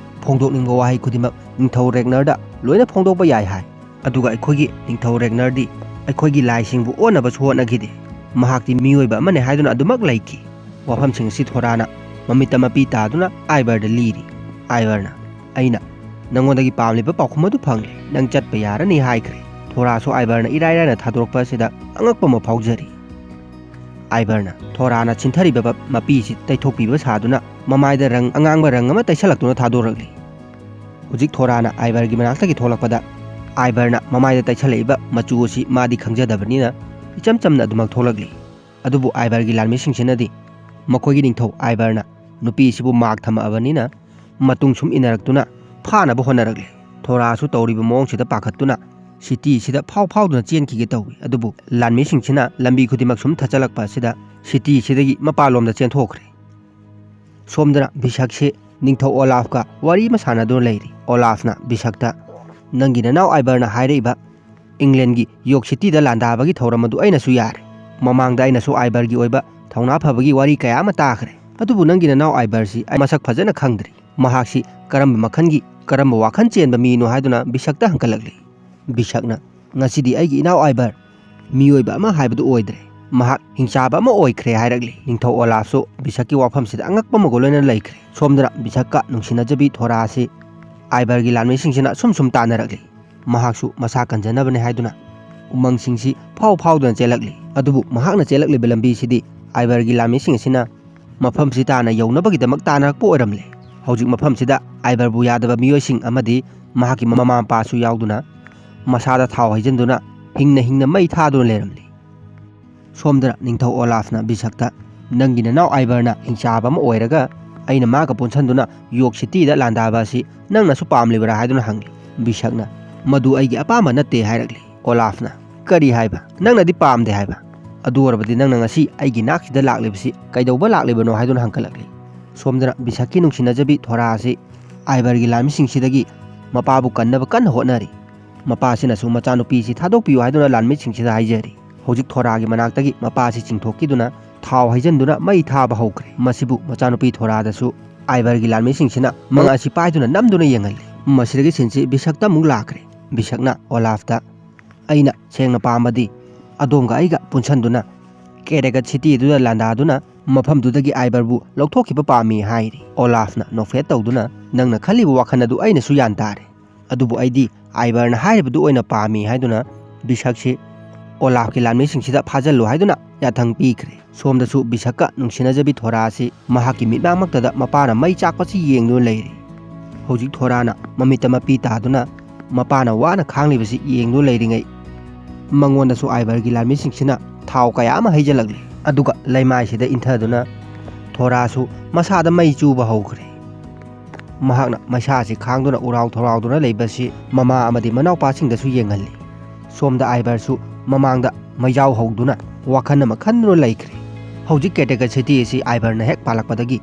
ꯐꯣꯡꯗꯣꯛꯅꯤꯡꯕ ꯋꯥꯍꯩ ꯈꯨꯗꯤꯡꯃꯛ ꯅꯤꯡꯊꯧ ꯔꯦꯒꯅꯔꯗ ꯂꯣꯏꯅ ꯐꯣꯡꯗꯣꯛꯄ ꯌꯥꯏ ꯍꯥꯏ꯫ ꯑꯗꯨꯒ ꯑꯩꯈꯣꯏꯒꯤ ꯅꯤꯡꯊꯧ ꯔꯦꯒꯅꯔꯗꯤ ꯑꯩꯈꯣꯏꯒꯤ ꯂꯥꯏꯁꯤꯡꯕꯨ ꯑꯣꯟꯅꯕꯁꯨ ꯍꯣꯠꯅꯈꯤꯗꯦ꯫ ꯃꯍꯥꯛꯇꯤ ꯃꯤꯑꯣꯏꯕ ꯑꯃꯅꯤ ꯍꯥꯏꯗꯨꯅ ꯑꯗꯨꯃꯛ ꯂꯩꯈꯤ꯫" ꯋꯥꯐꯝꯁꯤꯡ ꯑꯁꯤ ꯊꯣꯔꯥꯅ ꯃꯃꯤꯠꯇ ꯃꯄꯤ ꯇꯥꯗꯨꯅ ꯑꯥꯏꯕꯔꯗ ꯂꯤꯔꯤ꯫ ꯑꯥꯏꯕꯔꯅ, "ꯑꯩꯅ ꯅꯪꯉꯣꯟꯗꯒꯤ ꯄꯥꯝꯂꯤꯕ ꯄꯥꯎꯈꯨꯝ ꯑꯗꯨ ꯐꯪꯂꯦ꯫ ꯅꯪ ꯆꯠꯄ ꯌꯥꯔꯅꯤ" ꯍꯥꯏꯈ꯭ꯔꯦ꯫ ꯊꯣꯔꯥꯁꯨ ꯑꯥꯏꯕꯔꯅ ꯏꯔꯥꯏ ꯂꯥꯏꯅ ꯊꯥꯗꯣꯔꯛꯄ ꯑꯁꯤꯗ ꯑꯉꯛꯄ ꯑꯃ ꯐꯥꯎꯖꯔꯤ꯫ ꯑꯥꯏꯕꯔꯅ ꯊꯣꯔꯥꯅ ꯁꯤꯟꯊꯔꯤꯕ ꯃꯄꯤꯁꯤ ꯇꯩꯊꯣꯛꯄꯤꯕ ꯁꯥꯗꯨꯅ ꯃꯃꯥꯏꯗ ꯔꯪ ꯑꯉꯥꯡꯕ ꯔꯪ ꯑꯃ ꯇꯩꯁꯜꯂꯛꯇꯨꯅ ꯊꯥꯗꯣꯔꯛꯂꯤ꯫ ꯍꯧꯖꯤꯛ ꯊꯣꯔꯥꯅ ꯑꯥꯏꯕꯔꯒꯤ ꯃꯅꯥꯛꯇꯒꯤ ꯊꯣꯛꯂꯛꯄꯗ ꯑꯥꯏꯕꯔꯅ ꯃꯃꯥꯏꯗ ꯇꯩꯁꯜꯂꯛꯏꯕ ꯃꯆꯨ ꯑꯁꯤ ꯃꯥꯗꯤ ꯈꯪꯖꯗꯕꯅꯤꯅ ꯏꯆꯝ ꯆꯝꯅ ꯑꯗꯨꯃꯛ ꯊꯣꯛꯂꯛꯂꯤ꯫ ꯑꯗꯨꯕꯨ ꯑꯥꯏꯕꯔꯒꯤ ꯂꯥꯟꯃꯤꯁꯤꯡꯁꯤꯅꯗꯤ ꯃꯈꯣꯏꯒꯤ ꯅꯤꯡꯊꯧ ꯑꯥꯏꯕꯔꯅ ꯅꯨꯄꯤꯁꯤꯕꯨ ꯃꯥꯛ ꯊꯝꯃꯛꯑꯕꯅꯤꯅ ꯃꯇꯨꯡ ꯁꯨꯝ ꯏꯟꯅꯔꯛꯇꯨꯅ ꯐꯥꯅꯕ ꯍꯣꯠꯅꯔꯛꯂꯤ꯫ ꯊꯣꯔꯥꯁꯨ ꯇꯧꯔꯤꯕ ꯃꯑꯣꯡꯁꯤꯗ ꯄꯥꯈꯠꯇꯨꯅ ꯁꯤꯇꯤꯁꯤꯗ ꯐꯥꯎ ꯐꯥꯎꯗꯨꯅ ꯆꯦꯟꯈꯤꯒꯦ ꯇꯧꯏ꯫ ꯑꯗꯨꯕꯨ ꯂꯥꯟꯃꯤꯁꯤꯡꯁꯤꯅ ꯂꯝꯕꯤ ꯈꯨꯗꯤꯡꯃꯛ ꯁꯨꯝ ꯊꯠꯆꯜꯂꯛꯄ ꯑꯁꯤꯗ ꯁꯤꯇꯤꯁꯤꯗꯒꯤ ꯃꯄꯥꯟꯂꯣꯝꯗ ꯆꯦꯟꯊꯣꯛꯈ꯭ꯔꯦ꯫ ꯁꯣꯝꯗꯅ ꯕꯤꯁꯛꯁꯤ ꯅꯤꯡꯊꯧ ꯑꯣꯂꯥꯐꯀ ꯋꯥꯔꯤ ꯑꯃ ꯁꯥꯟꯅꯗꯨꯅ ꯂꯩꯔꯤ꯫ ꯑꯣꯂꯥꯐꯅ ꯕꯤꯁꯛꯇ, "ꯅꯪꯒꯤ ꯅꯅꯥꯎ ꯑꯥꯏꯕꯔꯅ ꯍꯥꯏꯔꯛꯏꯕ ꯏꯪꯂꯦꯟꯒꯤ ꯌꯣꯔꯛ ꯁꯤꯇꯤꯗ ꯂꯥꯟꯗꯥꯕꯒꯤ ꯊꯧꯔꯝ ꯑꯗꯨ ꯑꯩꯅꯁꯨ ꯌꯥꯔꯦ꯫ ꯃꯃꯥꯡꯗ ꯑꯩꯅꯁꯨ ꯑꯥꯏꯕꯔꯒꯤ ꯑꯣꯏꯕ ꯊꯧꯅꯥ ꯐꯕꯒꯤ ꯋꯥꯔꯤ ꯀꯌꯥ ꯑꯃ ꯇꯥꯈ꯭ꯔꯦ꯫ ꯑꯗꯨꯕꯨ ꯅꯪꯒꯤ ꯅꯅꯥꯎ ꯑꯥꯏꯕꯔꯁꯤ ꯑꯩ ꯃꯁꯛ ꯐꯖꯅ ꯈꯪꯗ꯭ꯔꯤ꯫ ꯃꯍꯥꯛꯁꯤ ꯀꯔꯝꯕ ꯃꯈꯜꯒꯤ, ꯀꯔꯝꯕ ꯋꯥꯈꯜ ꯆꯦꯟꯕ ꯃꯤꯅꯣ?" ꯍꯥꯏꯗꯨꯅ ꯕꯤꯁꯛꯇ ꯍꯪꯒꯠꯂꯛꯂꯤ꯫ ꯕꯤꯁꯛꯅ, "ꯉꯁꯤꯗꯤ ꯑꯩꯒꯤ ꯏꯅꯥꯎ ꯑꯥꯏꯕꯔ ꯃꯤꯑꯣꯏꯕ ꯑꯃ ꯍꯥꯏꯕꯗꯨ ꯑꯣꯏꯗ꯭ꯔꯦ꯫ ꯃꯍꯥꯛ ꯍꯤꯡꯆꯥꯕ ꯑꯃ ꯑꯣꯏꯈ꯭ꯔꯦ" ꯍꯥꯏꯔꯛꯂꯤ꯫ ꯅꯤꯡꯊꯧ ꯑꯣꯂꯥꯐꯁꯨ ꯕꯤꯁꯛꯀꯤ ꯋꯥꯐꯝꯁꯤꯗ ꯑꯉꯛꯄ ꯑꯃꯒ ꯂꯣꯏꯅꯅ ꯂꯩꯈ꯭ꯔꯦ꯫ ꯁꯣꯝꯗꯅ ꯕꯤꯁꯛꯀ ꯅꯨꯡꯁꯤꯅꯖꯕꯤ ꯊꯣꯔꯥ ꯑꯁꯤ ꯑꯥꯏꯕꯔꯒꯤ ꯂꯥꯟꯃꯤꯁꯤꯡꯁꯤꯅ ꯁꯨꯝ ꯁꯨꯝ ꯇꯥꯟꯅꯔꯛꯂꯤ꯫ ꯃꯍꯥꯛꯁꯨ ꯃꯁꯥ ꯀꯟꯖꯅꯕꯅꯦ ꯍꯥꯏꯗꯨꯅ ꯎꯃꯪꯁꯤꯡꯁꯤ ꯐꯥꯎ ꯐꯥꯎꯗꯨꯅ ꯆꯦꯜꯂꯛꯂꯤ꯫ ꯑꯗꯨꯕꯨ ꯃꯍꯥꯛꯅ ꯆꯦꯜꯂꯛꯂꯤꯕ ꯂꯝꯕꯤꯁꯤꯗꯤ ꯑꯥꯏꯕꯔꯒꯤ ꯂꯥꯟꯃꯤꯁꯤꯡ ꯑꯁꯤꯅ ꯃꯐꯝꯁꯤ ꯇꯥꯅ ꯌꯧꯅꯕꯒꯤꯗꯃꯛ ꯇꯥꯟꯅꯔꯛꯄ ꯑꯣꯏꯔꯝꯂꯦ꯫ ꯍꯧꯖꯤꯛ ꯃꯐꯝꯁꯤꯗ ꯑꯥꯏꯕꯔꯕꯨ ꯌꯥꯗꯕ ꯃꯤꯑꯣꯏꯁꯤꯡ ꯑꯃꯗꯤ ꯃꯍꯥꯛꯀꯤ ꯃꯃꯥ ꯃꯄꯥꯁꯨ ꯌꯥꯎꯗꯨꯅ ꯃꯁꯥꯗ ꯊꯥꯎ ꯍꯩꯖꯤꯟꯗꯨꯅ ꯍꯤꯡꯅ ꯍꯤꯡꯅ ꯃꯩ ꯊꯥꯗꯨꯅ ꯂꯩꯔꯝꯂꯤ꯫ ꯁꯣꯝꯗꯅ ꯅꯤꯡꯊꯧ ꯑꯣꯂꯥꯐꯅ ꯕꯤꯁꯛꯇ, "ꯅꯪꯒꯤ ꯅꯅꯥꯎ ꯑꯥꯏꯕꯔꯅ ꯍꯤꯡꯆꯥꯕ ꯑꯃ ꯑꯣꯏꯔꯒ ꯑꯩꯅ ꯃꯥꯒ ꯄꯨꯟꯁꯟꯗꯨꯅ ꯌꯣꯔꯛ ꯁꯤꯇꯤꯗ ꯂꯥꯟꯗꯥꯕ ꯑꯁꯤ ꯅꯪꯅꯁꯨ ꯄꯥꯝꯂꯤꯕꯔꯥ?" ꯍꯥꯏꯗꯨꯅ ꯍꯪꯂꯤ꯫ ꯕꯤꯁꯛꯅ, "ꯃꯗꯨ ꯑꯩꯒꯤ ꯑꯄꯥꯝꯕ ꯅꯠꯇꯦ" ꯍꯥꯏꯔꯛꯂꯤ꯫ ꯑꯣꯂꯥꯐꯅ, "ꯀꯔꯤ ꯍꯥꯏꯕ? ꯅꯪꯅꯗꯤ ꯄꯥꯝꯗꯦ ꯍꯥꯏꯕ? ꯑꯗꯨ ꯑꯣꯏꯔꯕꯗꯤ ꯅꯪꯅ ꯉꯁꯤ ꯑꯩꯒꯤ ꯅꯥꯛꯁꯤꯗ ꯂꯥꯛꯂꯤꯕꯁꯤ ꯀꯩꯗꯧꯕ ꯂꯥꯛꯂꯤꯕꯅꯣ?" ꯍꯥꯏꯗꯨꯅ ꯍꯪꯒꯠꯂꯛꯂꯤ꯫ ꯁꯣꯝꯗꯅ ꯕꯤꯁꯛꯀꯤ ꯅꯨꯡꯁꯤꯅꯖꯕꯤ ꯊꯣꯔꯥ ꯑꯁꯤ ꯑꯥꯏꯕꯔꯒꯤ ꯂꯥꯟꯃꯤꯁꯤꯡꯁꯤꯗꯒꯤ ꯃꯄꯥꯕꯨ ꯀꯟꯅꯕ ꯀꯟꯅ ꯍꯣꯠꯅꯔꯤ꯫ ꯃꯄꯥꯁꯤꯅꯁꯨ ꯃꯆꯥꯅꯨꯄꯤꯁꯤ ꯊꯥꯗꯣꯛꯄꯤꯌꯨ ꯍꯥꯏꯗꯨꯅ ꯂꯥꯟꯃꯤꯁꯤꯡꯁꯤꯗ ꯍꯥꯏꯖꯔꯤ꯫ ꯍꯧꯖꯤꯛ ꯊꯣꯔꯥꯒꯤ ꯃꯅꯥꯛꯇꯒꯤ ꯃꯄꯥꯁꯤ ꯆꯤꯡꯊꯣꯛꯈꯤꯗꯨꯅ ꯊꯥꯎ ꯍꯩꯖꯤꯟꯗꯨꯅ ꯃꯩ ꯊꯥꯕ ꯍꯧꯈ꯭ꯔꯦ꯫ ꯃꯁꯤꯕꯨ ꯃꯆꯥꯅꯨꯄꯤ ꯊꯣꯔꯥꯗꯁꯨ ꯑꯥꯏꯕꯔꯒꯤ ꯂꯥꯟꯃꯤꯁꯤꯡꯁꯤꯅ ꯃꯉꯥ ꯑꯁꯤ ꯄꯥꯏꯗꯨꯅ ꯅꯝꯗꯨꯅ ꯌꯦꯡꯍꯜꯂꯤ꯫ ꯃꯁꯤꯗꯒꯤ ꯁꯤꯟꯁꯤ ꯕꯤꯁꯛꯇ ꯑꯃꯨꯛ ꯂꯥꯛꯈ꯭ꯔꯦ꯫ ꯕꯤꯁꯛꯅ ꯑꯣꯂꯥꯐꯇ, "ꯑꯩꯅ ꯁꯦꯡꯅ ꯄꯥꯝꯕꯗꯤ ꯑꯗꯣꯝꯒ ꯑꯩꯒ ꯄꯨꯟꯁꯟꯗꯨꯅ ꯀꯦꯔꯦꯒꯠ ꯁꯤꯇꯤꯗꯨꯗ ꯂꯥꯟꯗꯥꯗꯨꯅ ꯃꯐꯝꯗꯨꯗꯒꯤ ꯑꯥꯏꯕꯔꯕꯨ ꯂꯧꯊꯣꯛꯈꯤꯕ ꯄꯥꯝꯃꯤ" ꯍꯥꯏꯔꯤ꯫ ꯑꯣꯂꯥꯐꯅ ꯅꯣꯛꯐꯦꯠ ꯇꯧꯗꯨꯅ, "ꯅꯪꯅ ꯈꯜꯂꯤꯕ ꯋꯥꯈꯜ ꯑꯗꯨ ꯑꯩꯅꯁꯨ ꯌꯥꯟ ꯇꯥꯔꯦ꯫ ꯑꯗꯨꯕꯨ ꯑꯩꯗꯤ ꯑꯥꯏꯕꯔꯅ ꯍꯥꯏꯔꯤꯕꯗꯨ ꯑꯣꯏꯅ ꯄꯥꯝꯃꯤ" ꯍꯥꯏꯗꯨꯅ ꯕꯤꯁꯛꯁꯤ ꯑꯣꯂꯥꯐꯀꯤ ꯂꯥꯟꯃꯤꯁꯤꯡꯁꯤꯗ ꯐꯥꯖꯤꯜꯂꯨ ꯍꯥꯏꯗꯨꯅ ꯌꯥꯊꯪ ꯄꯤꯈ꯭ꯔꯦ꯫ ꯁꯣꯝꯗꯁꯨ ꯕꯤꯁꯛꯀ ꯅꯨꯡꯁꯤꯅꯖꯕꯤ ꯊꯣꯔꯥ ꯑꯁꯤ ꯃꯍꯥꯛꯀꯤ ꯃꯤꯠꯃꯥꯡꯃꯛꯇꯗ ꯃꯄꯥꯅ ꯃꯩ ꯆꯥꯛꯄꯁꯤ ꯌꯦꯡꯗꯨꯅ ꯂꯩꯔꯤ꯫ ꯍꯧꯖꯤꯛ ꯊꯣꯔꯥꯅ ꯃꯃꯤꯠꯇ ꯃꯄꯤ ꯇꯥꯗꯨꯅ ꯃꯄꯥꯅ ꯋꯥꯅ ꯈꯥꯡꯂꯤꯕꯁꯤ ꯌꯦꯡꯗꯨꯅ ꯂꯩꯔꯤꯉꯩ, ꯃꯉꯣꯟꯗꯁꯨ ꯑꯥꯏꯕꯔꯒꯤ ꯂꯥꯟꯃꯤꯁꯤꯡꯁꯤꯅ ꯊꯥꯎ ꯀꯌꯥ ꯑꯃ ꯍꯩꯖꯤꯜꯂꯛꯂꯤ꯫ ꯑꯗꯨꯒ ꯂꯩꯃꯥꯏꯁꯤꯗ ꯏꯟꯊꯗꯨꯅ ꯊꯣꯔꯥꯁꯨ ꯃꯁꯥꯗ ꯃꯩ ꯆꯨꯕ ꯍꯧꯈ꯭ꯔꯦ꯫ ꯃꯍꯥꯛꯅ ꯃꯩꯁꯥꯁꯤ ꯈꯥꯡꯗꯨꯅ ꯎꯔꯥꯎ ꯊꯧꯔꯥꯎꯗꯨꯅ ꯂꯩꯕꯁꯤ ꯃꯃꯥ ꯑꯃꯗꯤ ꯃꯅꯥꯎꯄꯥꯁꯤꯡꯗꯁꯨ ꯌꯦꯡꯍꯜꯂꯤ꯫ ꯁꯣꯝꯗ ꯑꯥꯏꯕꯔꯁꯨ ꯃꯃꯥꯡꯗ ꯃꯩꯖꯥꯎ ꯍꯧꯗꯨꯅ ꯋꯥꯈꯜ ꯑꯃ ꯈꯟꯗꯨꯅ ꯂꯩꯈ꯭ꯔꯦ꯫ ꯍꯧꯖꯤꯛ ꯀꯦꯇꯦꯀ ꯁꯤꯇꯤ ꯑꯁꯤ ꯑꯥꯏꯕꯔꯅ ꯍꯦꯛ ꯄꯥꯜꯂꯛꯄꯗꯒꯤ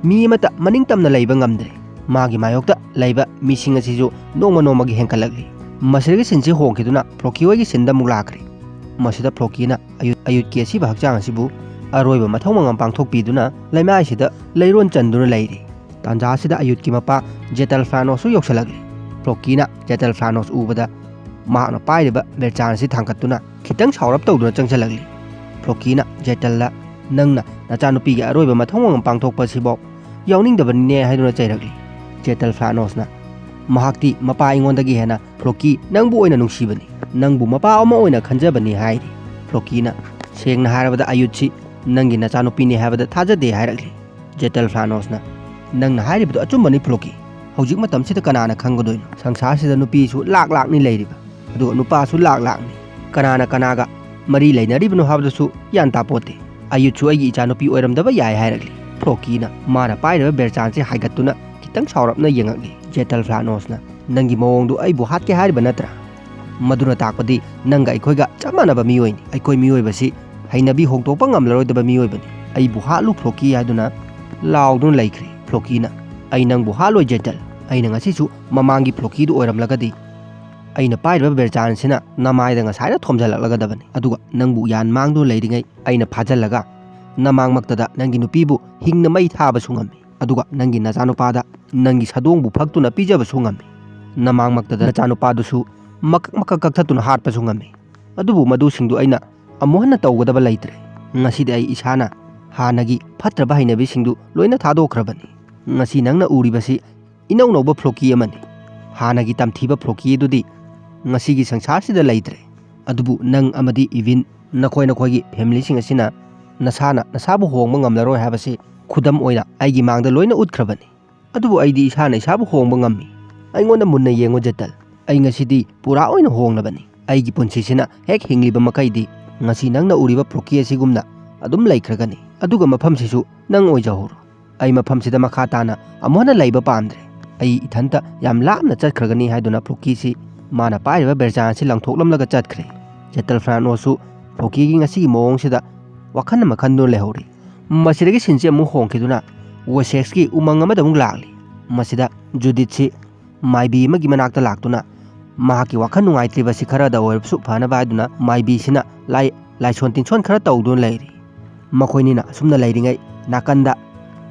ꯃꯤ ꯑꯃꯠꯇ ꯃꯅꯤꯡ ꯇꯝꯅ ꯂꯩꯕ ꯉꯝꯗ꯭ꯔꯦ꯫ ꯃꯥꯒꯤ ꯃꯥꯌꯣꯛꯇ ꯂꯩꯕ ꯃꯤꯁꯤꯡ ꯑꯁꯤꯁꯨ ꯅꯣꯡꯃ ꯅꯣꯡꯃꯒꯤ ꯍꯦꯟꯒꯠꯂꯛꯂꯤ꯫ ꯃꯁꯤꯗꯒꯤ ꯁꯤꯟꯁꯤ ꯍꯣꯡꯈꯤꯗꯨꯅ ꯐ꯭ꯂꯣꯀꯤ ꯍꯣꯏꯒꯤ ꯁꯤꯟꯗ ꯑꯃꯨꯛ ꯂꯥꯛꯈ꯭ꯔꯦ꯫ ꯃꯁꯤꯗ ꯐ꯭ꯂꯣꯀꯤꯅ ꯑꯌꯨꯠ-, ꯑꯌꯨꯠꯀꯤ ꯑꯁꯤꯕ ꯍꯛꯆꯥꯡ ꯑꯁꯤꯕꯨ ꯑꯔꯣꯏꯕ ꯃꯊꯧ ꯃꯉꯝ ꯄꯥꯡꯊꯣꯛꯄꯤꯗꯨꯅ ꯂꯩꯃꯥꯏꯁꯤꯗ ꯂꯩꯔꯣꯟ ꯆꯟꯗꯨꯅ ꯂꯩꯔꯤ꯫ ꯇꯥꯟꯖꯥ ꯑꯁꯤꯗ ꯑꯌꯨꯠꯀꯤ ꯃꯄꯥ ꯖꯦꯇꯜ ꯐ꯭ꯂꯥꯅꯣꯁꯁꯨ ꯌꯧꯁꯤꯜꯂꯛꯂꯤ꯫ ꯐ꯭ꯂꯣꯀꯤꯅ ꯖꯦꯇꯜ ꯐ꯭ꯂꯥꯅꯣꯁ ꯎꯕꯗ ꯃꯍꯥꯛꯅ ꯄꯥꯏꯔꯤꯕ ꯕꯦꯔꯆꯥꯟ ꯑꯁꯤ ꯊꯥꯡꯒꯠꯇꯨꯅ ꯈꯤꯇꯪ ꯁꯥꯎꯔꯞ ꯇꯧꯗꯨꯅ ꯆꯪꯁꯤꯜꯂꯛꯂꯤ꯫ ꯐ꯭ꯂꯣꯀꯤꯅ ꯖꯦꯇꯜꯗ, "ꯅꯪꯅ ꯅꯆꯥꯅꯨꯄꯤꯒꯤ ꯑꯔꯣꯏꯕ ꯃꯊꯧ ꯃꯉꯝ ꯄꯥꯡꯊꯣꯛꯄ ꯑꯁꯤꯐꯥꯎ ꯌꯥꯎꯅꯤꯡꯗꯕꯅꯤꯅꯦ" ꯍꯥꯏꯗꯨꯅ ꯆꯩꯔꯛꯂꯤ꯫ ꯖꯦꯇꯜ ꯐ꯭ꯂꯥꯅꯣꯁꯅ, "ꯃꯍꯥꯛꯇꯤ ꯃꯄꯥ ꯑꯩꯉꯣꯟꯗꯒꯤ ꯍꯦꯟꯅ ꯐ꯭ꯂꯣꯀꯤ ꯅꯪꯕꯨ ꯑꯣꯏꯅ ꯅꯨꯡꯁꯤꯕꯅꯤ, ꯅꯪꯕꯨ ꯃꯄꯥ ꯑꯃ ꯑꯣꯏꯅ ꯈꯟꯖꯕꯅꯤ" ꯍꯥꯏꯔꯤ꯫ ꯐ꯭ꯂꯣꯀꯤꯅ, "ꯁꯦꯡꯅ ꯍꯥꯏꯔꯕꯗ ꯑꯌꯨꯠꯁꯤ ꯅꯪꯒꯤ ꯅꯆꯥꯅꯨꯄꯤꯅꯤ ꯍꯥꯏꯕꯗ ꯊꯥꯖꯗꯦ" ꯍꯥꯏꯔꯛꯂꯤ꯫ ꯖꯦꯇꯜ ꯐ꯭ꯂꯥꯅꯣꯁꯅ, "ꯅꯪꯅ ꯍꯥꯏꯔꯤꯕꯗꯨ ꯑꯆꯨꯝꯕꯅꯤ ꯐ꯭ꯂꯣꯀꯤ꯫ ꯍꯧꯖꯤꯛ ꯃꯇꯝꯁꯤꯗ ꯀꯅꯥꯅ ꯈꯪꯒꯗꯣꯏꯅꯣ? ꯁꯪꯁꯥꯔꯁꯤꯗ ꯅꯨꯄꯤꯁꯨ ꯂꯥꯛ ꯂꯥꯛꯅꯤ ꯂꯩꯔꯤꯕ, ꯑꯗꯨꯒ ꯅꯨꯄꯥꯁꯨ ꯂꯥꯛ ꯂꯥꯛꯅꯤ꯫ ꯀꯅꯥꯅ ꯀꯅꯥꯒ ꯃꯔꯤ ꯂꯩꯅꯔꯤꯕꯅꯣ ꯍꯥꯏꯕꯗꯨꯁꯨ ꯒ꯭ꯌꯥꯟ ꯇꯥꯄꯣꯠꯇꯦ꯫ ꯑꯌꯨꯠꯁꯨ ꯑꯩꯒꯤ ꯏꯆꯥꯅꯨꯄꯤ ꯑꯣꯏꯔꯝꯗꯕ ꯌꯥꯏ" ꯍꯥꯏꯔꯛꯂꯤ꯫ ꯐ꯭ꯂꯣꯀꯤꯅ ꯃꯥꯅ ꯄꯥꯏꯔꯤꯕ ꯕꯦꯔꯆꯥꯟꯁꯤ ꯍꯥꯏꯒꯠꯇꯨꯅ ꯈꯤꯇꯪ ꯁꯥꯎꯔꯞꯅ ꯌꯦꯡꯉꯛꯂꯤ꯫ ꯖꯦꯇꯜ ꯐ꯭ꯂꯥꯅꯣꯁꯅ, "ꯅꯪꯒꯤ ꯃꯑꯣꯡꯗꯨ ꯑꯩꯕꯨ ꯍꯥꯠꯀꯦ ꯍꯥꯏꯔꯤꯕ ꯅꯠꯇ꯭ꯔꯥ? ꯃꯗꯨꯅ ꯇꯥꯛꯄꯗꯤ ꯅꯪꯒ ꯑꯩꯈꯣꯏꯒ ꯆꯞ ꯃꯥꯟꯅꯕ ꯃꯤꯑꯣꯏꯅꯤ꯫ ꯑꯩꯈꯣꯏ ꯃꯤꯑꯣꯏꯕꯁꯤ ꯍꯩꯅꯕꯤ ꯍꯣꯡꯗꯣꯛꯄ ꯉꯝꯂꯔꯣꯏꯗꯕ ꯃꯤꯑꯣꯏꯕꯅꯤ꯫ ꯑꯩꯕꯨ ꯍꯥꯠꯂꯨ ꯐ꯭ꯂꯣꯀꯤ" ꯍꯥꯏꯗꯨꯅ ꯂꯥꯎꯗꯨꯅ ꯂꯩꯈ꯭ꯔꯦ꯫ ꯐ꯭ꯂꯣꯀꯤꯅ, "ꯑꯩ ꯅꯪꯕꯨ ꯍꯥꯠꯂꯣꯏ ꯖꯦꯇꯜ꯫ ꯑꯩꯅ ꯉꯁꯤꯁꯨ ꯃꯃꯥꯡꯒꯤ ꯐ꯭ꯂꯣꯀꯤꯗꯨ ꯑꯣꯏꯔꯝꯂꯒꯗꯤ ꯑꯩꯅ ꯄꯥꯏꯔꯤꯕ ꯕꯦꯔꯆꯥꯟꯁꯤꯅ ꯅꯃꯥꯏꯗ ꯉꯁꯥꯏꯅ ꯊꯣꯝꯖꯤꯜꯂꯛꯂꯒꯗꯕꯅꯤ꯫ ꯑꯗꯨꯒ ꯅꯪꯕꯨ ꯌꯥꯟ ꯃꯥꯡꯗꯨꯅ ꯂꯩꯔꯤꯉꯩ ꯑꯩꯅ ꯐꯥꯖꯤꯜꯂꯒ ꯅꯃꯥꯡꯃꯛꯇꯗ ꯅꯪꯒꯤ ꯅꯨꯄꯤꯕꯨ ꯍꯤꯡꯅ ꯃꯩ ꯊꯥꯕꯁꯨ ꯉꯝꯃꯤ꯫ ꯑꯗꯨꯒ ꯅꯪꯒꯤ ꯅꯆꯥꯅꯨꯄꯥꯗ ꯅꯪꯒꯤ ꯁꯥꯗꯣꯡꯕꯨ ꯐꯛꯇꯨꯅ ꯄꯤꯖꯕꯁꯨ ꯉꯝꯃꯤ꯫ ꯅꯃꯥꯡꯃꯛꯇꯗ ꯅꯆꯥꯅꯨꯄꯥꯗꯨꯁꯨ ꯃꯀꯛ ꯃꯀꯛ ꯀꯛꯊꯠꯇꯨꯅ ꯍꯥꯠꯄꯁꯨ ꯉꯝꯃꯤ꯫ ꯑꯗꯨꯕꯨ ꯃꯗꯨꯁꯤꯡꯗꯨ ꯑꯩꯅ ꯑꯃꯨꯛ ꯍꯟꯅ ꯇꯧꯒꯗꯕ ꯂꯩꯇ꯭ꯔꯦ꯫ ꯉꯁꯤꯗꯤ ꯑꯩ ꯏꯁꯥꯅ ꯍꯥꯟꯅꯒꯤ ꯐꯠꯇ꯭ꯔꯕ ꯍꯩꯅꯕꯤꯁꯤꯡꯗꯨ ꯂꯣꯏꯅ ꯊꯥꯗꯣꯛꯈ꯭ꯔꯕꯅꯤ꯫ ꯉꯁꯤ ꯅꯪꯅ ꯎꯔꯤꯕꯁꯤ ꯏꯅꯧ ꯅꯧꯕ ꯐ꯭ꯂꯣꯀꯤ ꯑꯃꯅꯤ꯫ ꯍꯥꯟꯅꯒꯤ ꯇꯝꯊꯤꯕ ꯐ꯭ꯂꯣꯀꯤ ꯑꯗꯨꯗꯤ ꯉꯁꯤꯒꯤ ꯁꯪꯁꯥꯔꯁꯤꯗ ꯂꯩꯇ꯭ꯔꯦ꯫ ꯑꯗꯨꯕꯨ ꯅꯪ ꯑꯃꯗꯤ ꯏꯚꯤꯟ ꯅꯈꯣꯏ ꯅꯈꯣꯏꯒꯤ ꯐꯦꯃꯤꯂꯤꯁꯤꯡ ꯑꯁꯤꯅ ꯅꯁꯥꯅ ꯅꯁꯥꯕꯨ ꯍꯣꯡꯕ ꯉꯝꯂꯔꯣꯏ ꯍꯥꯏꯕꯁꯤ ꯈꯨꯗꯝ ꯑꯣꯏꯅ ꯑꯩꯒꯤ ꯃꯥꯡꯗ ꯂꯣꯏꯅ ꯎꯠꯈ꯭ꯔꯕꯅꯤ꯫ ꯑꯗꯨꯕꯨ ꯑꯩꯗꯤ ꯏꯁꯥꯅ ꯏꯁꯥꯕꯨ ꯍꯣꯡꯕ ꯉꯝꯃꯤ꯫ ꯑꯩꯉꯣꯟꯗ ꯃꯨꯟꯅ ꯌꯦꯡꯉꯨ ꯖꯦꯇꯜ, ꯑꯩ ꯉꯁꯤꯗꯤ ꯄꯨꯔꯥ ꯑꯣꯏꯅ ꯍꯣꯡꯂꯕꯅꯤ꯫ ꯑꯩꯒꯤ ꯄꯨꯟꯁꯤꯁꯤꯅ ꯍꯦꯛ ꯍꯤꯡꯂꯤꯕ ꯃꯈꯩꯗꯤ ꯉꯁꯤ ꯅꯪꯅ ꯎꯔꯤꯕ ꯐ꯭ꯂꯣꯀꯤ ꯑꯁꯤꯒꯨꯝꯅ ꯑꯗꯨꯝ ꯂꯩꯈ꯭ꯔꯒꯅꯤ꯫ ꯑꯗꯨꯒ ꯃꯐꯝꯁꯤꯁꯨ ꯅꯪ ꯑꯣꯏꯖꯍꯧꯔꯣ꯫ ꯑꯩ ꯃꯐꯝꯁꯤꯗ ꯃꯈꯥ ꯇꯥꯅ ꯑꯃꯨꯛ ꯍꯟꯅ ꯂꯩꯕ ꯄꯥꯝꯗ꯭ꯔꯦ꯫ ꯑꯩ ꯏꯊꯟꯇ ꯌꯥꯝ ꯂꯥꯞꯅ ꯆꯠꯈ꯭ꯔꯒꯅꯤ ꯍꯥꯏꯗꯨꯅ ꯐ꯭ꯂꯣꯀꯤꯁꯤ ꯃꯥꯅ ꯄꯥꯏꯔꯤꯕ ꯕꯦꯔꯖꯥꯟ ꯑꯁꯤ ꯂꯪꯊꯣꯛꯂꯝꯂꯒ ꯆꯠꯈ꯭ꯔꯦ꯫ ꯖꯦꯇꯜ ꯐ꯭ꯔꯥꯟꯑꯣꯁꯨ ꯐ꯭ꯂꯣꯀꯤꯒꯤ ꯉꯁꯤꯒꯤ ꯃꯑꯣꯡꯁꯤꯗ ꯋꯥꯈꯜ ꯑꯃ ꯈꯟꯗꯨꯅ ꯂꯩꯍꯧꯔꯤ꯫ ꯃꯁꯤꯗꯒꯤ ꯁꯤꯟꯁꯤ ꯑꯃꯨꯛ ꯍꯣꯡꯈꯤꯗꯨꯅ ꯋꯦꯁꯦꯛꯁꯀꯤ ꯎꯃꯪ ꯑꯃꯗ ꯑꯃꯨꯛ ꯂꯥꯛꯂꯤ꯫ ꯃꯁꯤꯗ ꯖꯨꯗꯤꯠꯁꯤ ꯃꯥꯏꯕꯤ ꯑꯃꯒꯤ ꯃꯅꯥꯛꯇ ꯂꯥꯛꯇꯨꯅ ꯃꯍꯥꯛꯀꯤ ꯋꯥꯈꯜ ꯅꯨꯡꯉꯥꯏꯇ꯭ꯔꯤꯕꯁꯤ ꯈꯔꯗ ꯑꯣꯏꯔꯕꯁꯨ ꯐꯅꯕ ꯍꯥꯏꯗꯨꯅ ꯃꯥꯏꯕꯤꯁꯤꯅ ꯂꯥꯏ-, ꯂꯥꯏꯁꯣꯟ ꯇꯤꯟꯁꯣꯟ ꯈꯔ ꯇꯧꯗꯨꯅ ꯂꯩꯔꯤ꯫ ꯃꯈꯣꯏꯅꯤꯅ ꯑꯁꯨꯝꯅ ꯂꯩꯔꯤꯉꯩ ꯅꯥꯀꯟꯗ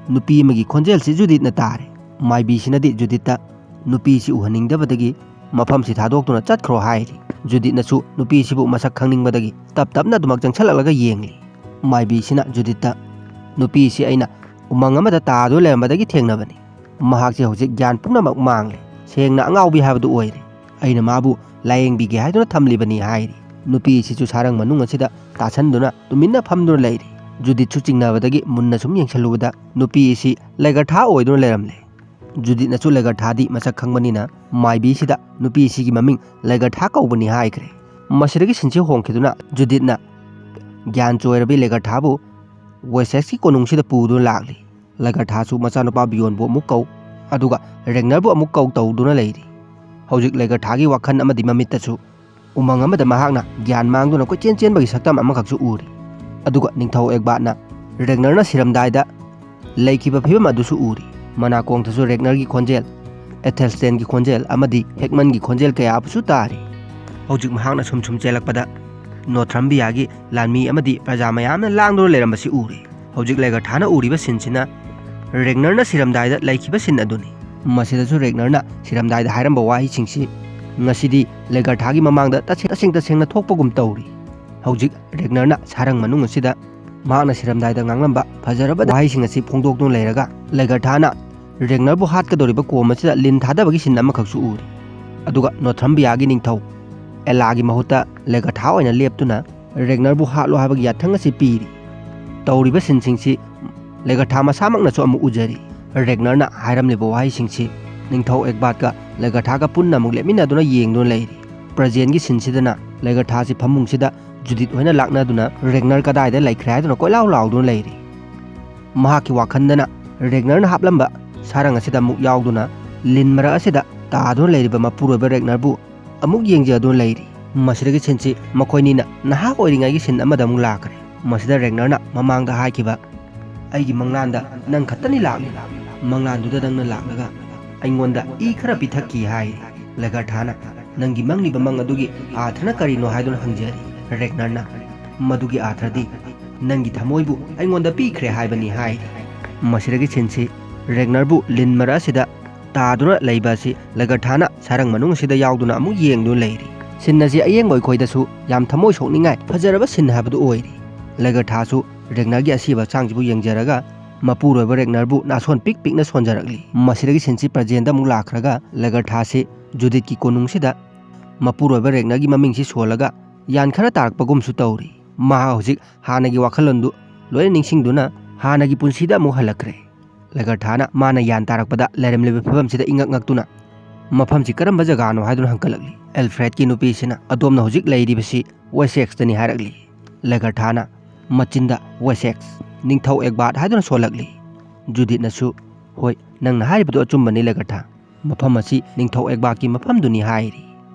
ꯅꯨꯄꯤ ꯑꯃꯒꯤ ꯈꯣꯟꯖꯦꯜꯁꯤ ꯖꯨꯗꯤꯠꯅ ꯇꯥꯔꯦ꯫ ꯃꯥꯏꯕꯤꯁꯤꯅꯗꯤ ꯖꯨꯗꯤꯠꯇ ꯅꯨꯄꯤꯁꯤ ꯎꯍꯟꯅꯤꯡꯗꯕꯗꯒꯤ ꯃꯐꯝꯁꯤ ꯊꯥꯗꯣꯛꯇꯨꯅ ꯆꯠꯈ꯭ꯔꯣ ꯍꯥꯏꯔꯤ꯫ ꯖꯨꯗꯤꯠꯅꯁꯨ ꯅꯨꯄꯤꯁꯤꯕꯨ ꯃꯁꯛ ꯈꯪꯅꯤꯡꯕꯗꯒꯤ ꯇꯞ ꯇꯞꯅ ꯑꯗꯨꯃꯛ ꯆꯪꯁꯤꯜꯂꯛꯂꯒ ꯌꯦꯡꯂꯤ꯫ ꯃꯥꯏꯕꯤꯁꯤꯅ ꯖꯨꯗꯤꯠꯇ, "ꯅꯨꯄꯤꯁꯤ ꯑꯩꯅ ꯎꯃꯪ ꯑꯃꯗ ꯇꯥꯗꯨꯅ ꯂꯩꯔꯝꯕꯗꯒꯤ ꯊꯦꯡꯅꯕꯅꯤ꯫ ꯃꯍꯥꯛꯁꯦ ꯍꯧꯖꯤꯛ ꯒ꯭ꯌꯥꯟ ꯄꯨꯝꯅꯃꯛ ꯃꯥꯡꯂꯦ꯫ ꯁꯦꯡꯅ ꯑꯉꯥꯎꯕꯤ ꯍꯥꯏꯕꯗꯨ ꯑꯣꯏꯔꯦ꯫ ꯑꯩꯅ ꯃꯥꯕꯨ ꯂꯥꯌꯦꯡꯕꯤꯒꯦ ꯍꯥꯏꯗꯨꯅ ꯊꯝꯂꯤꯕꯅꯤ" ꯍꯥꯏꯔꯤ꯫ ꯅꯨꯄꯤꯁꯤꯁꯨ ꯁꯥꯔꯪ ꯃꯅꯨꯡ ꯑꯁꯤꯗ ꯇꯥꯁꯟꯗꯨꯅ ꯇꯨꯃꯤꯟꯅ ꯐꯝꯗꯨꯅ ꯂꯩꯔꯤ꯫ ꯖꯨꯗꯤꯠꯁꯨ ꯆꯤꯡꯅꯕꯗꯒꯤ ꯃꯨꯟꯅ ꯁꯨꯝ ꯌꯦꯡꯁꯤꯜꯂꯨꯕꯗ ꯅꯨꯄꯤ ꯑꯁꯤ ꯂꯩꯒꯔꯊꯥ ꯑꯣꯏꯗꯨꯅ ꯂꯩꯔꯝꯂꯦ꯫ ꯖꯨꯗꯤꯠꯅꯁꯨ ꯂꯩꯒꯔꯊꯥꯗꯤ ꯃꯁꯛ ꯈꯪꯕꯅꯤꯅ ꯃꯥꯏꯕꯤꯁꯤꯗ ꯅꯨꯄꯤꯁꯤꯒꯤ ꯃꯃꯤꯡ ꯂꯩꯒꯔꯊꯥ ꯀꯧꯕꯅꯤ ꯍꯥꯏꯈ꯭ꯔꯦ꯫ ꯃꯁꯤꯗꯒꯤ ꯁꯤꯟꯁꯤ ꯍꯣꯡꯈꯤꯗꯨꯅ ꯖꯨꯗꯤꯠꯅ ꯒ꯭ꯌꯥꯟ ꯆꯣꯏꯔꯕꯤ ꯂꯩꯒꯔꯊꯥꯕꯨ ꯋꯦꯁꯦꯛꯁꯀꯤ ꯀꯣꯅꯨꯡꯁꯤꯗ ꯄꯨꯗꯨꯅ ꯂꯥꯛꯂꯤ꯫ ꯂꯩꯒꯔꯊꯥꯁꯨ ꯃꯆꯥꯅꯨꯄꯥ ꯕꯤꯌꯣꯟꯕꯨ ꯑꯃꯨꯛ ꯀꯧ, ꯑꯗꯨꯒ ꯔꯦꯒꯅꯔꯕꯨ ꯑꯃꯨꯛ ꯀꯧ ꯇꯧꯗꯨꯅ ꯂꯩꯔꯤ꯫ ꯍꯧꯖꯤꯛ ꯂꯩꯒꯔꯊꯥꯒꯤ ꯋꯥꯈꯜ ꯑꯃꯗꯤ ꯃꯃꯤꯠꯇꯁꯨ ꯎꯃꯪ ꯑꯃꯗ ꯃꯍꯥꯛꯅ ꯒ꯭ꯌꯥꯟ ꯃꯥꯡꯗꯨꯅ ꯀꯣꯏꯆꯦꯟ ꯆꯦꯟꯕꯒꯤ ꯁꯛꯇꯝ ꯑꯃꯈꯛꯁꯨ ꯎꯔꯤ꯫ ꯑꯗꯨꯒ ꯅꯤꯡꯊꯧ ꯑꯦꯒꯕꯥꯠꯅ ꯔꯦꯒꯅꯔꯅ ꯁꯤꯔꯝꯗꯥꯏꯗ ꯂꯩꯈꯤꯕ ꯐꯤꯕꯝ ꯑꯗꯨꯁꯨ ꯎꯔꯤ꯫ ꯃꯅꯥꯀꯣꯡꯗꯁꯨ ꯔꯦꯒꯅꯔꯒꯤ ꯈꯣꯟꯖꯦꯜ, ꯑꯦꯊꯦꯜꯁꯇꯦꯟꯒꯤ ꯈꯣꯟꯖꯦꯜ ꯑꯃꯗꯤ ꯍꯦꯛꯃꯟꯒꯤ ꯈꯣꯟꯖꯦꯜ ꯀꯌꯥ ꯑꯃꯁꯨ ꯇꯥꯔꯤ꯫ ꯍꯧꯖꯤꯛ ꯃꯍꯥꯛꯅ ꯁꯨꯝ ꯁꯨꯝ ꯆꯦꯜꯂꯛꯄꯗ ꯅꯣꯊ꯭ꯔꯝꯕꯤꯌꯥꯒꯤ ꯂꯥꯟꯃꯤ ꯑꯃꯗꯤ ꯄ꯭ꯔꯖꯥ ꯃꯌꯥꯝꯅ ꯂꯥꯡꯗꯨꯅ ꯂꯩꯔꯝꯕꯁꯤ ꯎꯔꯤ꯫ ꯍꯧꯖꯤꯛ ꯂꯩꯒꯔꯊꯥꯅ ꯎꯔꯤꯕ ꯁꯤꯟꯁꯤꯅ ꯔꯦꯒꯅꯔꯅ ꯁꯤꯔꯝꯗꯥꯏꯗ ꯂꯩꯈꯤꯕ ꯁꯤꯟ ꯑꯗꯨꯅꯤ꯫ ꯃꯁꯤꯗꯁꯨ ꯔꯦꯒꯅꯔꯅ ꯁꯤꯔꯝꯗꯥꯏꯗ ꯍꯥꯏꯔꯝꯕ ꯋꯥꯍꯩꯁꯤꯡꯁꯤ ꯉꯁꯤꯗꯤ ꯂꯩꯒꯔꯊꯥꯒꯤ ꯃꯃꯥꯡꯗ ꯇꯁꯦꯡ ꯇꯁꯦꯡꯅ ꯊꯣꯛꯄꯒꯨꯝ ꯇꯧꯔꯤ꯫ ꯍꯧꯖꯤꯛ ꯔꯦꯒꯅꯔꯅ ꯁꯥꯔꯪ ꯃꯅꯨꯡ ꯑꯁꯤꯗ ꯃꯍꯥꯛꯅ ꯁꯤꯔꯝꯗꯥꯏꯗ ꯉꯥꯡꯂꯝꯕ ꯐꯖꯔꯕ ꯋꯥꯍꯩꯁꯤꯡ ꯑꯁꯤ ꯐꯣꯡꯗꯣꯛꯇꯨꯅ ꯂꯩꯔꯒ ꯂꯩꯒꯔꯊꯥꯅ ꯔꯦꯒꯅꯔꯕꯨ ꯍꯥꯠꯀꯗꯧꯔꯤꯕ ꯀꯣꯝ ꯑꯁꯤꯗ ꯂꯤꯟ ꯊꯥꯗꯕꯒꯤ ꯁꯤꯟ ꯑꯃꯈꯛꯁꯨ ꯎꯔꯤ꯫ ꯑꯗꯨꯒ ꯅꯣꯊ꯭ꯔꯝꯕꯤꯌꯥꯒꯤ ꯅꯤꯡꯊꯧ ꯑꯦꯂꯥꯒꯤ ꯃꯍꯨꯠꯇ ꯂꯦꯒꯔꯊꯥ ꯑꯣꯏꯅ ꯂꯦꯞꯇꯨꯅ ꯔꯦꯒꯅꯔꯕꯨ ꯍꯥꯠꯂꯣ ꯍꯥꯏꯕꯒꯤ ꯌꯥꯊꯪ ꯑꯁꯤ ꯄꯤꯔꯤ꯫ ꯇꯧꯔꯤꯕ ꯁꯤꯟꯁꯤꯡꯁꯤ ꯂꯦꯒꯔꯊꯥ ꯃꯁꯥꯃꯛꯅꯁꯨ ꯑꯃꯨꯛ ꯎꯖꯔꯤ꯫ ꯔꯦꯒꯅꯔꯅ ꯍꯥꯏꯔꯝꯂꯤꯕ ꯋꯥꯍꯩꯁꯤꯡꯁꯤ ꯅꯤꯡꯊꯧ ꯑꯦꯒꯕꯥꯠꯀ ꯂꯦꯒꯔꯊꯥꯒ ꯄꯨꯟꯅ ꯑꯃꯨꯛ ꯂꯦꯞꯃꯤꯟꯅꯗꯨꯅ ꯌꯦꯡꯗꯨꯅ ꯂꯩꯔꯤ꯫ ꯄ꯭ꯔꯖꯦꯟꯒꯤ ꯁꯤꯟꯁꯤꯗꯅ ꯂꯦꯒꯔꯊꯥꯁꯤ ꯐꯃꯨꯡꯁꯤꯗ ꯖꯨꯗꯤꯠ ꯍꯣꯏꯅ ꯂꯥꯛꯅꯗꯨꯅ ꯔꯦꯒꯅꯔ ꯀꯗꯥꯏꯗ ꯂꯩꯈ꯭ꯔꯦ ꯍꯥꯏꯗꯨꯅ ꯀꯣꯏꯂꯥꯎ ꯂꯥꯎꯗꯨꯅ ꯂꯩꯔꯤ꯫ ꯃꯍꯥꯛꯀꯤ ꯋꯥꯈꯜꯗꯅ ꯔꯦꯒꯅꯔꯅ ꯍꯥꯞꯂꯝꯕ ꯁꯥꯔꯪ ꯑꯁꯤꯗ ꯑꯃꯨꯛ ꯌꯥꯎꯗꯨꯅ ꯂꯤꯟ ꯃꯔꯛ ꯑꯁꯤꯗ ꯇꯥꯗꯨꯅ ꯂꯩꯔꯤꯕ ꯃꯄꯨꯔꯣꯏꯕ ꯔꯦꯒꯅꯔꯕꯨ ꯑꯃꯨꯛ ꯌꯦꯡꯖꯗꯨꯅ ꯂꯩꯔꯤ꯫ ꯃꯁꯤꯗꯒꯤ ꯁꯤꯟꯁꯤ ꯃꯈꯣꯏꯅꯤꯅ ꯅꯍꯥ ꯑꯣꯏꯔꯤꯉꯩꯒꯤ ꯁꯤꯟ ꯑꯃꯗ ꯑꯃꯨꯛ ꯂꯥꯛꯈ꯭ꯔꯦ꯫ ꯃꯁꯤꯗ ꯔꯦꯒꯅꯔꯅ ꯃꯃꯥꯡꯗ ꯍꯥꯏꯈꯤꯕ, "ꯑꯩꯒꯤ ꯃꯪꯂꯥꯟꯗ ꯅꯪ ꯈꯛꯇꯅꯤ ꯂꯥꯛꯂꯤ꯫ ꯃꯪꯂꯥꯟꯗꯨꯗ ꯅꯪꯅ ꯂꯥꯛꯂꯒ ꯑꯩꯉꯣꯟꯗ ꯏ ꯈꯔ ꯄꯤꯊꯛꯈꯤ" ꯍꯥꯏ꯫ ꯂꯦꯒꯔꯊꯥꯅ, "ꯅꯪꯒꯤ ꯃꯪꯂꯤꯕ ꯃꯪ ꯑꯗꯨꯒꯤ ꯑꯥꯊ꯭ꯔꯅ ꯀꯔꯤꯅꯣ?" ꯍꯥꯏꯗꯨꯅ ꯍꯪꯖꯔꯤ꯫ ꯔꯦꯒꯅꯔꯅ, "ꯃꯗꯨꯒꯤ ꯑꯥꯊ꯭ꯔꯗꯤ ꯅꯪꯒꯤ ꯊꯃꯣꯏꯕꯨ ꯑꯩꯉꯣꯟꯗ ꯄꯤꯈ꯭ꯔꯦ ꯍꯥꯏꯕꯅꯤ" ꯍꯥꯏꯔꯤ꯫ ꯃꯁꯤꯗꯒꯤ ꯁꯤꯟꯁꯤ ꯔꯦꯒꯅꯔꯕꯨ ꯂꯤꯟ ꯃꯔꯛ ꯑꯁꯤꯗ ꯇꯥꯗꯨꯅ ꯂꯩꯕ ꯑꯁꯤ ꯂꯦꯒꯔꯊꯥꯅ ꯁꯥꯔꯪ ꯃꯅꯨꯡ ꯑꯁꯤꯗ ꯌꯥꯎꯗꯨꯅ ꯑꯃꯨꯛ ꯌꯦꯡꯗꯨꯅ ꯂꯩꯔꯤ꯫ ꯁꯤꯟ ꯑꯁꯤ ꯑꯌꯦꯡꯕ ꯑꯩꯈꯣꯏꯗꯁꯨ ꯌꯥꯝ ꯊꯃꯣꯏ ꯁꯣꯛꯅꯤꯡꯉꯥꯏ ꯐꯖꯔꯕ ꯁꯤꯟ ꯍꯥꯏꯕꯗꯨ ꯑꯣꯏꯔꯤ꯫ ꯂꯦꯒꯔꯊꯥꯁꯨ ꯔꯦꯒꯅꯔꯒꯤ ꯑꯁꯤꯕ ꯍꯛꯆꯥꯡꯁꯤꯕꯨ ꯌꯦꯡꯖꯔꯒ ꯃꯄꯨꯔꯣꯏꯕ ꯔꯦꯒꯅꯔꯕꯨ ꯅꯥꯁꯣꯟ ꯄꯤꯛ ꯄꯤꯛꯅ ꯁꯣꯟꯖꯔꯛꯂꯤ꯫ ꯃꯁꯤꯗꯒꯤ ꯁꯤꯟꯁꯤ ꯄ꯭ꯔꯖꯦꯟꯗ ꯑꯃꯨꯛ ꯂꯥꯛꯈ꯭ꯔꯒ ꯂꯦꯒꯔꯊꯥꯁꯤ ꯖꯨꯗꯤꯠꯀꯤ ꯀꯣꯅꯨꯡꯁꯤꯗ ꯃꯄꯨꯔꯣꯏꯕ ꯔꯦꯒꯅꯔꯒꯤ ꯃꯃꯤꯡꯁꯤ ꯁꯣꯜꯂꯒ ꯌꯥꯟ ꯈꯔ ꯇꯥꯔꯛꯄꯒꯨꯝꯁꯨ ꯇꯧꯔꯤ꯫ ꯃꯍꯥꯛ ꯍꯧꯖꯤꯛ ꯍꯥꯟꯅꯒꯤ ꯋꯥꯈꯜꯂꯣꯟꯗꯨ ꯂꯣꯏꯅ ꯅꯤꯡꯁꯤꯡꯗꯨꯅ ꯍꯥꯟꯅꯒꯤ ꯄꯨꯟꯁꯤꯗ ꯑꯃꯨꯛ ꯍꯜꯂꯛꯈ꯭ꯔꯦ꯫ ꯂꯦꯒꯔꯊꯥꯅ ꯃꯥꯅ ꯌꯥꯟ ꯇꯥꯔꯛꯄꯗ ꯂꯩꯔꯝꯂꯤꯕ ꯐꯤꯕꯝꯁꯤꯗ ꯏꯉꯛ ꯉꯛꯇꯨꯅ, "ꯃꯐꯝꯁꯤ ꯀꯔꯝꯕ ꯖꯒꯥꯅꯣ?" ꯍꯥꯏꯗꯨꯅ ꯍꯪꯀꯠꯂꯛꯂꯤ꯫ ꯑꯦꯜꯐ꯭ꯔꯦꯗꯀꯤ ꯅꯨꯄꯤꯁꯤꯅ, "ꯑꯗꯣꯝꯅ ꯍꯧꯖꯤꯛ ꯂꯩꯔꯤꯕꯁꯤ ꯋꯦꯁꯦꯛꯁꯇꯅꯤ" ꯍꯥꯏꯔꯛꯂꯤ꯫ ꯂꯦꯒꯔꯊꯥꯅ ꯃꯆꯤꯟꯗ "ꯋꯦꯁꯦꯛꯁ, ꯅꯤꯡꯊꯧ ꯑꯦꯒꯕꯥꯔꯠ" ꯍꯥꯏꯗꯨꯅ ꯁꯣꯜꯂꯛꯂꯤ꯫ ꯖꯨꯗꯤꯠꯅꯁꯨ, "ꯍꯣꯏ, ꯅꯪꯅ ꯍꯥꯏꯔꯤꯕꯗꯨ ꯑꯆꯨꯝꯕꯅꯤ ꯂꯦꯒꯔꯊꯥ꯫ ꯃꯐꯝ ꯑꯁꯤ ꯅꯤꯡꯊꯧ ꯑꯦꯒꯕꯥꯔꯠꯀꯤ ꯃꯐꯝꯗꯨꯅꯤ" ꯍꯥꯏꯔꯤ꯫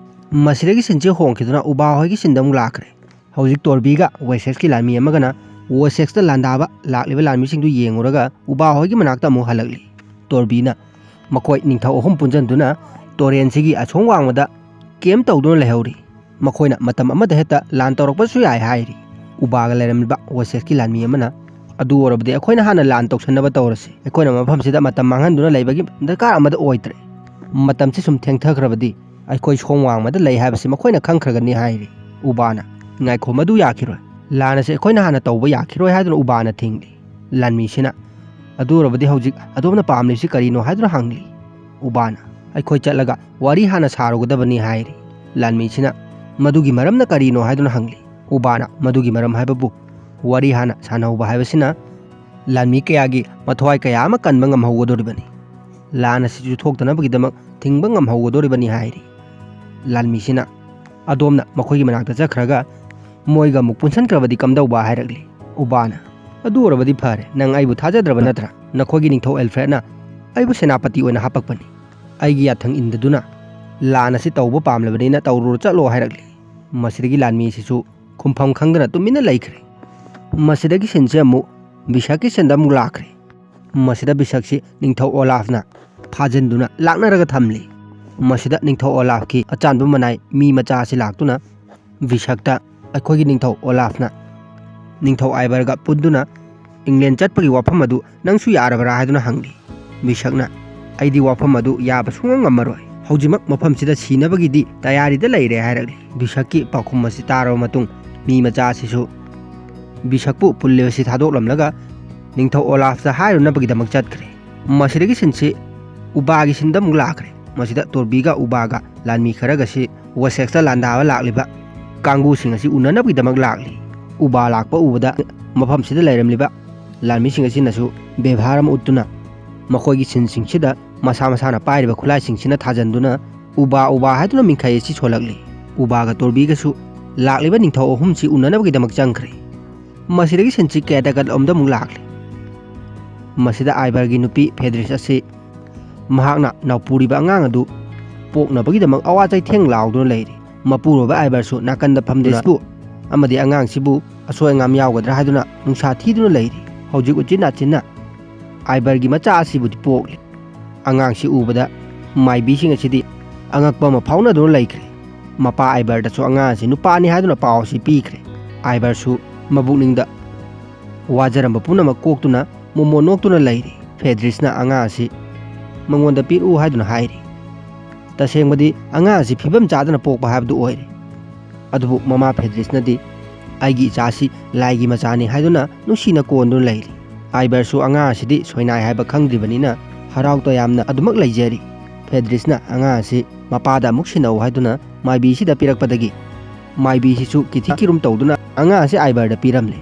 ꯃꯁꯤꯗꯒꯤ ꯁꯤꯟꯁꯤ ꯍꯣꯡꯈꯤꯗꯨꯅ ꯎꯕꯥ ꯍꯣꯏꯒꯤ ꯁꯤꯟꯗ ꯑꯃꯨꯛ ꯂꯥꯛꯈ꯭ꯔꯦ꯫ ꯍꯧꯖꯤꯛ ꯇꯣꯔꯕꯤꯒ ꯋꯦꯁꯦꯛꯁꯀꯤ ꯂꯥꯟꯃꯤ ꯑꯃꯒꯅ ꯋꯦꯁꯦꯛꯁꯇ ꯂꯥꯟꯗꯥꯕ ꯂꯥꯛꯂꯤꯕ ꯂꯥꯟꯃꯤꯁꯤꯡꯗꯨ ꯌꯦꯡꯉꯨꯔꯒ ꯎꯕꯥ ꯍꯣꯏꯒꯤ ꯃꯅꯥꯛꯇ ꯑꯃꯨꯛ ꯍꯜꯂꯛꯂꯤ꯫ ꯇꯣꯔꯕꯤꯅ, "ꯃꯈꯣꯏ ꯅꯤꯡꯊꯧ ꯑꯍꯨꯝ ꯄꯨꯟꯁꯤꯟꯗꯨꯅ ꯇꯣꯔꯦꯟꯁꯤꯒꯤ ꯑꯁꯣꯝ ꯋꯥꯡꯃꯗ ꯀꯦꯝ ꯇꯧꯗꯨꯅ ꯂꯩꯍꯧꯔꯤ꯫ ꯃꯈꯣꯏꯅ ꯃꯇꯝ ꯑꯃꯗ ꯍꯦꯛꯇ ꯂꯥꯟ ꯇꯧꯔꯛꯄꯁꯨ ꯌꯥꯏ" ꯍꯥꯏꯔꯤ꯫ ꯎꯕꯥꯒ ꯂꯩꯔꯝꯂꯤꯕ ꯋꯦꯁꯦꯛꯁꯀꯤ ꯂꯥꯟꯃꯤ ꯑꯃꯅ, "ꯑꯗꯨ ꯑꯣꯏꯔꯕꯗꯤ ꯑꯩꯈꯣꯏꯅ ꯍꯥꯟꯅ ꯂꯥꯟ ꯇꯧꯁꯟꯅꯕ ꯇꯧꯔꯁꯤ꯫ ꯑꯩꯈꯣꯏꯅ ꯃꯐꯝꯁꯤꯗ ꯃꯇꯝ ꯃꯥꯡꯍꯟꯗꯨꯅ ꯂꯩꯕꯒꯤ ꯗꯔꯀꯥꯔ ꯑꯃꯗ ꯑꯣꯏꯗ꯭ꯔꯦ꯫ ꯃꯇꯝꯁꯤ ꯁꯨꯝ ꯊꯦꯡꯊꯈ꯭ꯔꯕꯗꯤ ꯑꯩꯈꯣꯏ ꯁꯣꯝ ꯋꯥꯡꯃꯗ ꯂꯩ ꯍꯥꯏꯕꯁꯤ ꯃꯈꯣꯏꯅ ꯈꯪꯈ꯭ꯔꯒꯅꯤ" ꯍꯥꯏꯔꯤ꯫ ꯎꯕꯥꯅ, "ꯉꯥꯏꯈꯣ, ꯃꯗꯨ ꯌꯥꯈꯤꯔꯣꯏ꯫ ꯂꯥꯟ ꯑꯁꯤ ꯑꯩꯈꯣꯏꯅ ꯍꯥꯟꯅ ꯇꯧꯕ ꯌꯥꯈꯤꯔꯣꯏ" ꯍꯥꯏꯗꯨꯅ ꯎꯕꯥꯅ ꯊꯤꯡꯂꯤ꯫ ꯂꯥꯟꯃꯤꯁꯤꯅ, ꯑꯗꯨ ꯑꯣꯏꯔꯕꯗꯤ ꯍꯧꯖꯤꯛ ꯑꯗꯣꯝꯅ ꯄꯥꯝꯂꯤꯕꯁꯤ ꯀꯔꯤꯅꯣ ꯍꯥꯏꯗꯨꯅ ꯍꯪꯂꯤ꯫ ꯎꯕꯥꯅ, "ꯑꯩꯈꯣꯏ ꯆꯠꯂꯒ ꯋꯥꯔꯤ ꯍꯥꯟꯅ ꯁꯥꯔꯨꯒꯗꯕꯅꯤ" ꯍꯥꯏꯔꯤ꯫ ꯂꯥꯟꯃꯤꯁꯤꯅ, "ꯃꯗꯨꯒꯤ ꯃꯔꯝꯅ ꯀꯔꯤꯅꯣ?" ꯍꯥꯏꯗꯨꯅ ꯍꯪꯂꯤ꯫ ꯎꯕꯥꯅ, "ꯃꯗꯨꯒꯤ ꯃꯔꯝ ꯍꯥꯏꯕꯕꯨ ꯋꯥꯔꯤ ꯍꯥꯟꯅ ꯁꯥꯟꯅꯍꯧꯕ ꯍꯥꯏꯕꯁꯤꯅ ꯂꯥꯟꯃꯤ ꯀꯌꯥꯒꯤ ꯃꯊ꯭ꯋꯥꯏ ꯀꯌꯥ ꯑꯃ ꯀꯟꯕ ꯉꯝꯍꯧꯒꯗꯧꯔꯤꯕꯅꯤ꯫ ꯂꯥꯟ ꯑꯁꯤꯁꯨ ꯊꯣꯛꯇꯅꯕꯒꯤꯗꯃꯛ ꯊꯤꯡꯕ ꯉꯝꯍꯧꯒꯗꯧꯔꯤꯕꯅꯤ" ꯍꯥꯏꯔꯤ꯫ ꯂꯥꯟꯃꯤꯁꯤꯅ, "ꯑꯗꯣꯝꯅ ꯃꯈꯣꯏꯒꯤ ꯃꯅꯥꯛꯇ ꯆꯠꯈ꯭ꯔꯒ ꯃꯣꯏꯒ ꯑꯃꯨꯛ ꯄꯨꯟꯁꯤꯟꯈ꯭ꯔꯕꯗꯤ ꯀꯝꯗꯧꯕ?" ꯍꯥꯏꯔꯛꯂꯤ꯫ ꯎꯕꯥꯅ, "ꯑꯗꯨ ꯑꯣꯏꯔꯕꯗꯤ ꯐꯔꯦ, ꯅꯪ ꯑꯩꯕꯨ ꯊꯥꯖꯗ꯭ꯔꯕ ꯅꯠꯇ꯭ꯔꯥ? ꯅꯈꯣꯏꯒꯤ ꯅꯤꯡꯊꯧ ꯑꯦꯜꯐ꯭ꯔꯦꯗꯅ ꯑꯩꯕꯨ ꯁꯦꯅꯥꯄꯇꯤ ꯑꯣꯏꯅ ꯍꯥꯞꯄꯛꯄꯅꯤ꯫ ꯑꯩꯒꯤ ꯌꯥꯊꯪ ꯏꯟꯗꯗꯨꯅ ꯂꯥꯟ ꯑꯁꯤ ꯇꯧꯕ ꯄꯥꯝꯂꯕꯅꯤꯅ ꯇꯧꯔꯨꯔꯣ ꯆꯠꯂꯣ" ꯍꯥꯏꯔꯛꯂꯤ꯫ ꯃꯁꯤꯗꯒꯤ ꯂꯥꯟꯃꯤ ꯑꯁꯤꯁꯨ ꯈꯨꯝꯐꯝ ꯈꯪꯗꯅ ꯇꯨꯃꯤꯟꯅ ꯂꯩꯈ꯭ꯔꯦ꯫ ꯃꯁꯤꯗꯒꯤ ꯁꯤꯟꯁꯦ ꯑꯃꯨꯛ ꯕꯤꯁꯛꯀꯤ ꯁꯤꯟꯗ ꯑꯃꯨꯛ ꯂꯥꯛꯈ꯭ꯔꯦ꯫ ꯃꯁꯤꯗ ꯕꯤꯁꯛꯁꯤ ꯅꯤꯡꯊꯧ ꯑꯣꯂꯥꯐꯅ ꯐꯥꯖꯤꯟꯗꯨꯅ ꯂꯥꯛꯅꯔꯒ ꯊꯝꯂꯤ꯫ ꯃꯁꯤꯗ ꯅꯤꯡꯊꯧ ꯑꯣꯂꯥꯐꯀꯤ ꯑꯆꯥꯟꯕ ꯃꯅꯥꯏ ꯃꯤ ꯃꯆꯥ ꯑꯁꯤ ꯂꯥꯛꯇꯨꯅ ꯕꯤꯁꯛꯇ ꯑꯩꯈꯣꯏꯒꯤ ꯅꯤꯡꯊꯧ ꯑꯣꯂꯥꯐꯅ ꯅꯤꯡꯊꯧ ꯑꯥꯏꯕꯔꯒ ꯄꯨꯟꯗꯨꯅ ꯏꯪꯂꯦꯟ ꯆꯠꯄꯒꯤ ꯋꯥꯐꯝ ꯑꯗꯨ ꯅꯪꯁꯨ ꯌꯥꯔꯕ꯭ꯔꯥ ꯍꯥꯏꯗꯨꯅ ꯍꯪꯂꯤ꯫ ꯕꯤꯁꯛꯅ, "ꯑꯩꯗꯤ ꯋꯥꯐꯝ ꯑꯗꯨ ꯌꯥꯕ ꯁꯨꯡꯉꯝ ꯉꯝꯃꯔꯣꯏ꯫ ꯍꯧꯖꯤꯛꯃꯛ ꯃꯐꯝꯁꯤꯗ ꯁꯤꯅꯕꯒꯤꯗꯤ ꯇꯌꯥꯔꯤꯗ ꯂꯩꯔꯦ" ꯍꯥꯏꯔꯛꯂꯤ꯫ ꯕꯤꯁꯛꯀꯤ ꯄꯥꯎꯈꯨꯝ ꯑꯁꯤ ꯇꯥꯔꯕ ꯃꯇꯨꯡ ꯃꯤ ꯃꯆꯥ ꯑꯁꯤꯁꯨ ꯕꯤꯁꯛꯄꯨ ꯄꯨꯜꯂꯤꯕꯁꯤ ꯊꯥꯗꯣꯛꯂꯝꯂꯒ ꯅꯤꯡꯊꯧ ꯑꯣꯂꯥꯐꯇ ꯍꯥꯏꯔꯨꯅꯕꯒꯤꯗꯃꯛ ꯆꯠꯈ꯭ꯔꯦ꯫ ꯃꯁꯤꯗꯒꯤ ꯁꯤꯟꯁꯤ ꯎꯕꯥꯒꯤ ꯁꯤꯟꯗ ꯑꯃꯨꯛ ꯂꯥꯛꯈ꯭ꯔꯦ꯫ ꯃꯁꯤꯗ ꯇꯣꯔꯕꯤꯒ ꯎꯕꯥꯒ ꯂꯥꯟꯃꯤ ꯈꯔꯒꯁꯤ ꯋꯦꯁꯦꯛꯁꯇ ꯂꯥꯟꯗꯥꯕ ꯂꯥꯛꯂꯤꯕ ꯀꯥꯡꯕꯨꯁꯤꯡ ꯑꯁꯤ ꯎꯅꯅꯕꯒꯤꯗꯃꯛ ꯂꯥꯛꯂꯤ꯫ ꯎꯕꯥ ꯂꯥꯛꯄ ꯎꯕꯗ ꯃꯐꯝꯁꯤꯗ ꯂꯩꯔꯝꯂꯤꯕ ꯂꯥꯟꯃꯤꯁꯤꯡ ꯑꯁꯤꯅꯁꯨ ꯕꯦꯕꯥꯔ ꯑꯃ ꯎꯠꯇꯨꯅ ꯃꯈꯣꯏꯒꯤ ꯁꯤꯟꯁꯤꯡꯁꯤꯗ ꯃꯁꯥ ꯃꯁꯥꯅ ꯄꯥꯏꯔꯤꯕ ꯈꯨꯠꯂꯥꯏꯁꯤꯡꯁꯤꯅ ꯊꯥꯖꯟꯗꯨꯅ ꯎꯕꯥ ꯎꯕꯥ ꯍꯥꯏꯗꯨꯅ ꯃꯤꯡꯈꯥꯏ ꯑꯁꯤ ꯁꯣꯜꯂꯛꯂꯤ꯫ ꯎꯕꯥꯒ ꯇꯣꯔꯕꯤꯒꯁꯨ ꯂꯥꯛꯂꯤꯕ ꯅꯤꯡꯊꯧ ꯑꯍꯨꯝꯁꯤ ꯎꯅꯅꯕꯒꯤꯗꯃꯛ ꯆꯪꯈ꯭ꯔꯦ꯫ ꯃꯁꯤꯗꯒꯤ ꯁꯤꯟꯁꯤ ꯀꯦꯗꯒꯠꯂꯣꯝꯗ ꯑꯃꯨꯛ ꯂꯥꯛꯂꯤ꯫ ꯃꯁꯤꯗ ꯑꯥꯏꯕꯔꯒꯤ ꯅꯨꯄꯤ ꯐꯦꯗ꯭ꯔꯤꯁ ꯑꯁꯤ ꯃꯍꯥꯛꯅ ꯅꯥꯎꯄꯨꯔꯤꯕ ꯑꯉꯥꯡ ꯑꯗꯨ ꯄꯣꯛꯅꯕꯒꯤꯗꯃꯛ ꯑꯋꯥ ꯆꯩꯊꯦꯡ ꯂꯥꯎꯗꯨꯅ ꯂꯩꯔꯤ꯫ ꯃꯄꯨꯔꯣꯏꯕ ꯑꯥꯏꯕꯔꯁꯨ ꯅꯥꯀꯟꯗ ꯐꯝꯗꯨꯅ ꯐꯦꯗ꯭ꯔꯤꯁꯄꯨ ꯑꯃꯗꯤ ꯑꯉꯥꯡꯁꯤꯕꯨ ꯑꯁꯣꯏ ꯑꯉꯥꯝ ꯌꯥꯎꯒꯗ꯭ꯔꯥ ꯍꯥꯏꯗꯨꯅ ꯅꯨꯡꯁꯥ ꯊꯤꯗꯨꯅ ꯂꯩꯔꯤ꯫ ꯍꯧꯖꯤꯛ ꯎꯆꯤꯟ ꯅꯥꯆꯤꯟꯅ ꯑꯥꯏꯕꯔꯒꯤ ꯃꯆꯥ ꯑꯁꯤꯕꯨꯗꯤ ꯄꯣꯛꯂꯤ꯫ ꯑꯉꯥꯡꯁꯤ ꯎꯕꯗ ꯃꯥꯏꯕꯤꯁꯤꯡ ꯑꯁꯤꯗꯤ ꯑꯉꯛꯄ ꯑꯃ ꯐꯥꯎꯅꯗꯨꯅ ꯂꯩꯈ꯭ꯔꯦ꯫ ꯃꯄꯥ ꯑꯥꯏꯕꯔꯗꯁꯨ ꯑꯉꯥꯡ ꯑꯁꯤ ꯅꯨꯄꯥꯅꯤ ꯍꯥꯏꯗꯨꯅ ꯄꯥꯎ ꯑꯁꯤ ꯄꯤꯈ꯭ꯔꯦ꯫ ꯑꯥꯏꯕꯔꯁꯨ ꯃꯕꯨꯛꯅꯤꯡꯗ ꯋꯥꯖꯔꯝꯕ ꯄꯨꯝꯅꯃꯛ ꯀꯣꯛꯇꯨꯅ ꯃꯣꯃꯣꯟ ꯅꯣꯛꯇꯨꯅ ꯂꯩꯔꯤ꯫ ꯐꯦꯗ꯭ꯔꯤꯁꯅ ꯑꯉꯥꯡ ꯑꯁꯤ ꯃꯉꯣꯟꯗ ꯄꯤꯔꯛꯎ ꯍꯥꯏꯗꯨꯅ ꯍꯥꯏꯔꯤ꯫ ꯇꯁꯦꯡꯕꯗꯤ ꯑꯉꯥꯡ ꯑꯁꯤ ꯐꯤꯕꯝ ꯆꯥꯗꯅ ꯄꯣꯛꯄ ꯍꯥꯏꯕꯗꯨ ꯑꯣꯏꯔꯦ꯫ ꯑꯗꯨꯕꯨ ꯃꯃꯥ ꯐꯦꯗ꯭ꯔꯤꯁꯅꯗꯤ ꯑꯩꯒꯤ ꯏꯆꯥꯁꯤ ꯂꯥꯏꯒꯤ ꯃꯆꯥꯅꯤ ꯍꯥꯏꯗꯨꯅ ꯅꯨꯡꯁꯤꯅ ꯀꯣꯟꯗꯨꯅ ꯂꯩꯔꯤ꯫ ꯑꯥꯏꯕꯔꯁꯨ ꯑꯉꯥꯡ ꯑꯁꯤꯗꯤ ꯁꯣꯏꯅꯥꯏ ꯍꯥꯏꯕ ꯈꯪꯗ꯭ꯔꯤꯕꯅꯤꯅ ꯍꯔꯥꯎ ꯇꯌꯥꯝꯅ ꯑꯗꯨꯃꯛ ꯂꯩꯖꯔꯤ꯫ ꯐꯦꯗ꯭ꯔꯤꯁꯅ ꯑꯉꯥꯡ ꯑꯁꯤ ꯃꯄꯥꯗ ꯑꯃꯨꯛ ꯁꯤꯟꯅꯧ ꯍꯥꯏꯗꯨꯅ ꯃꯥꯏꯕꯤꯁꯤꯗ ꯄꯤꯔꯛꯄꯗꯒꯤ ꯃꯥꯏꯕꯤꯁꯤꯁꯨ ꯀꯤꯊꯤ ꯀꯤꯔꯨꯝ ꯇꯧꯗꯨꯅ ꯑꯉꯥꯡ ꯑꯁꯤ ꯑꯥꯏꯕꯔꯗ ꯄꯤꯔꯝꯂꯦ꯫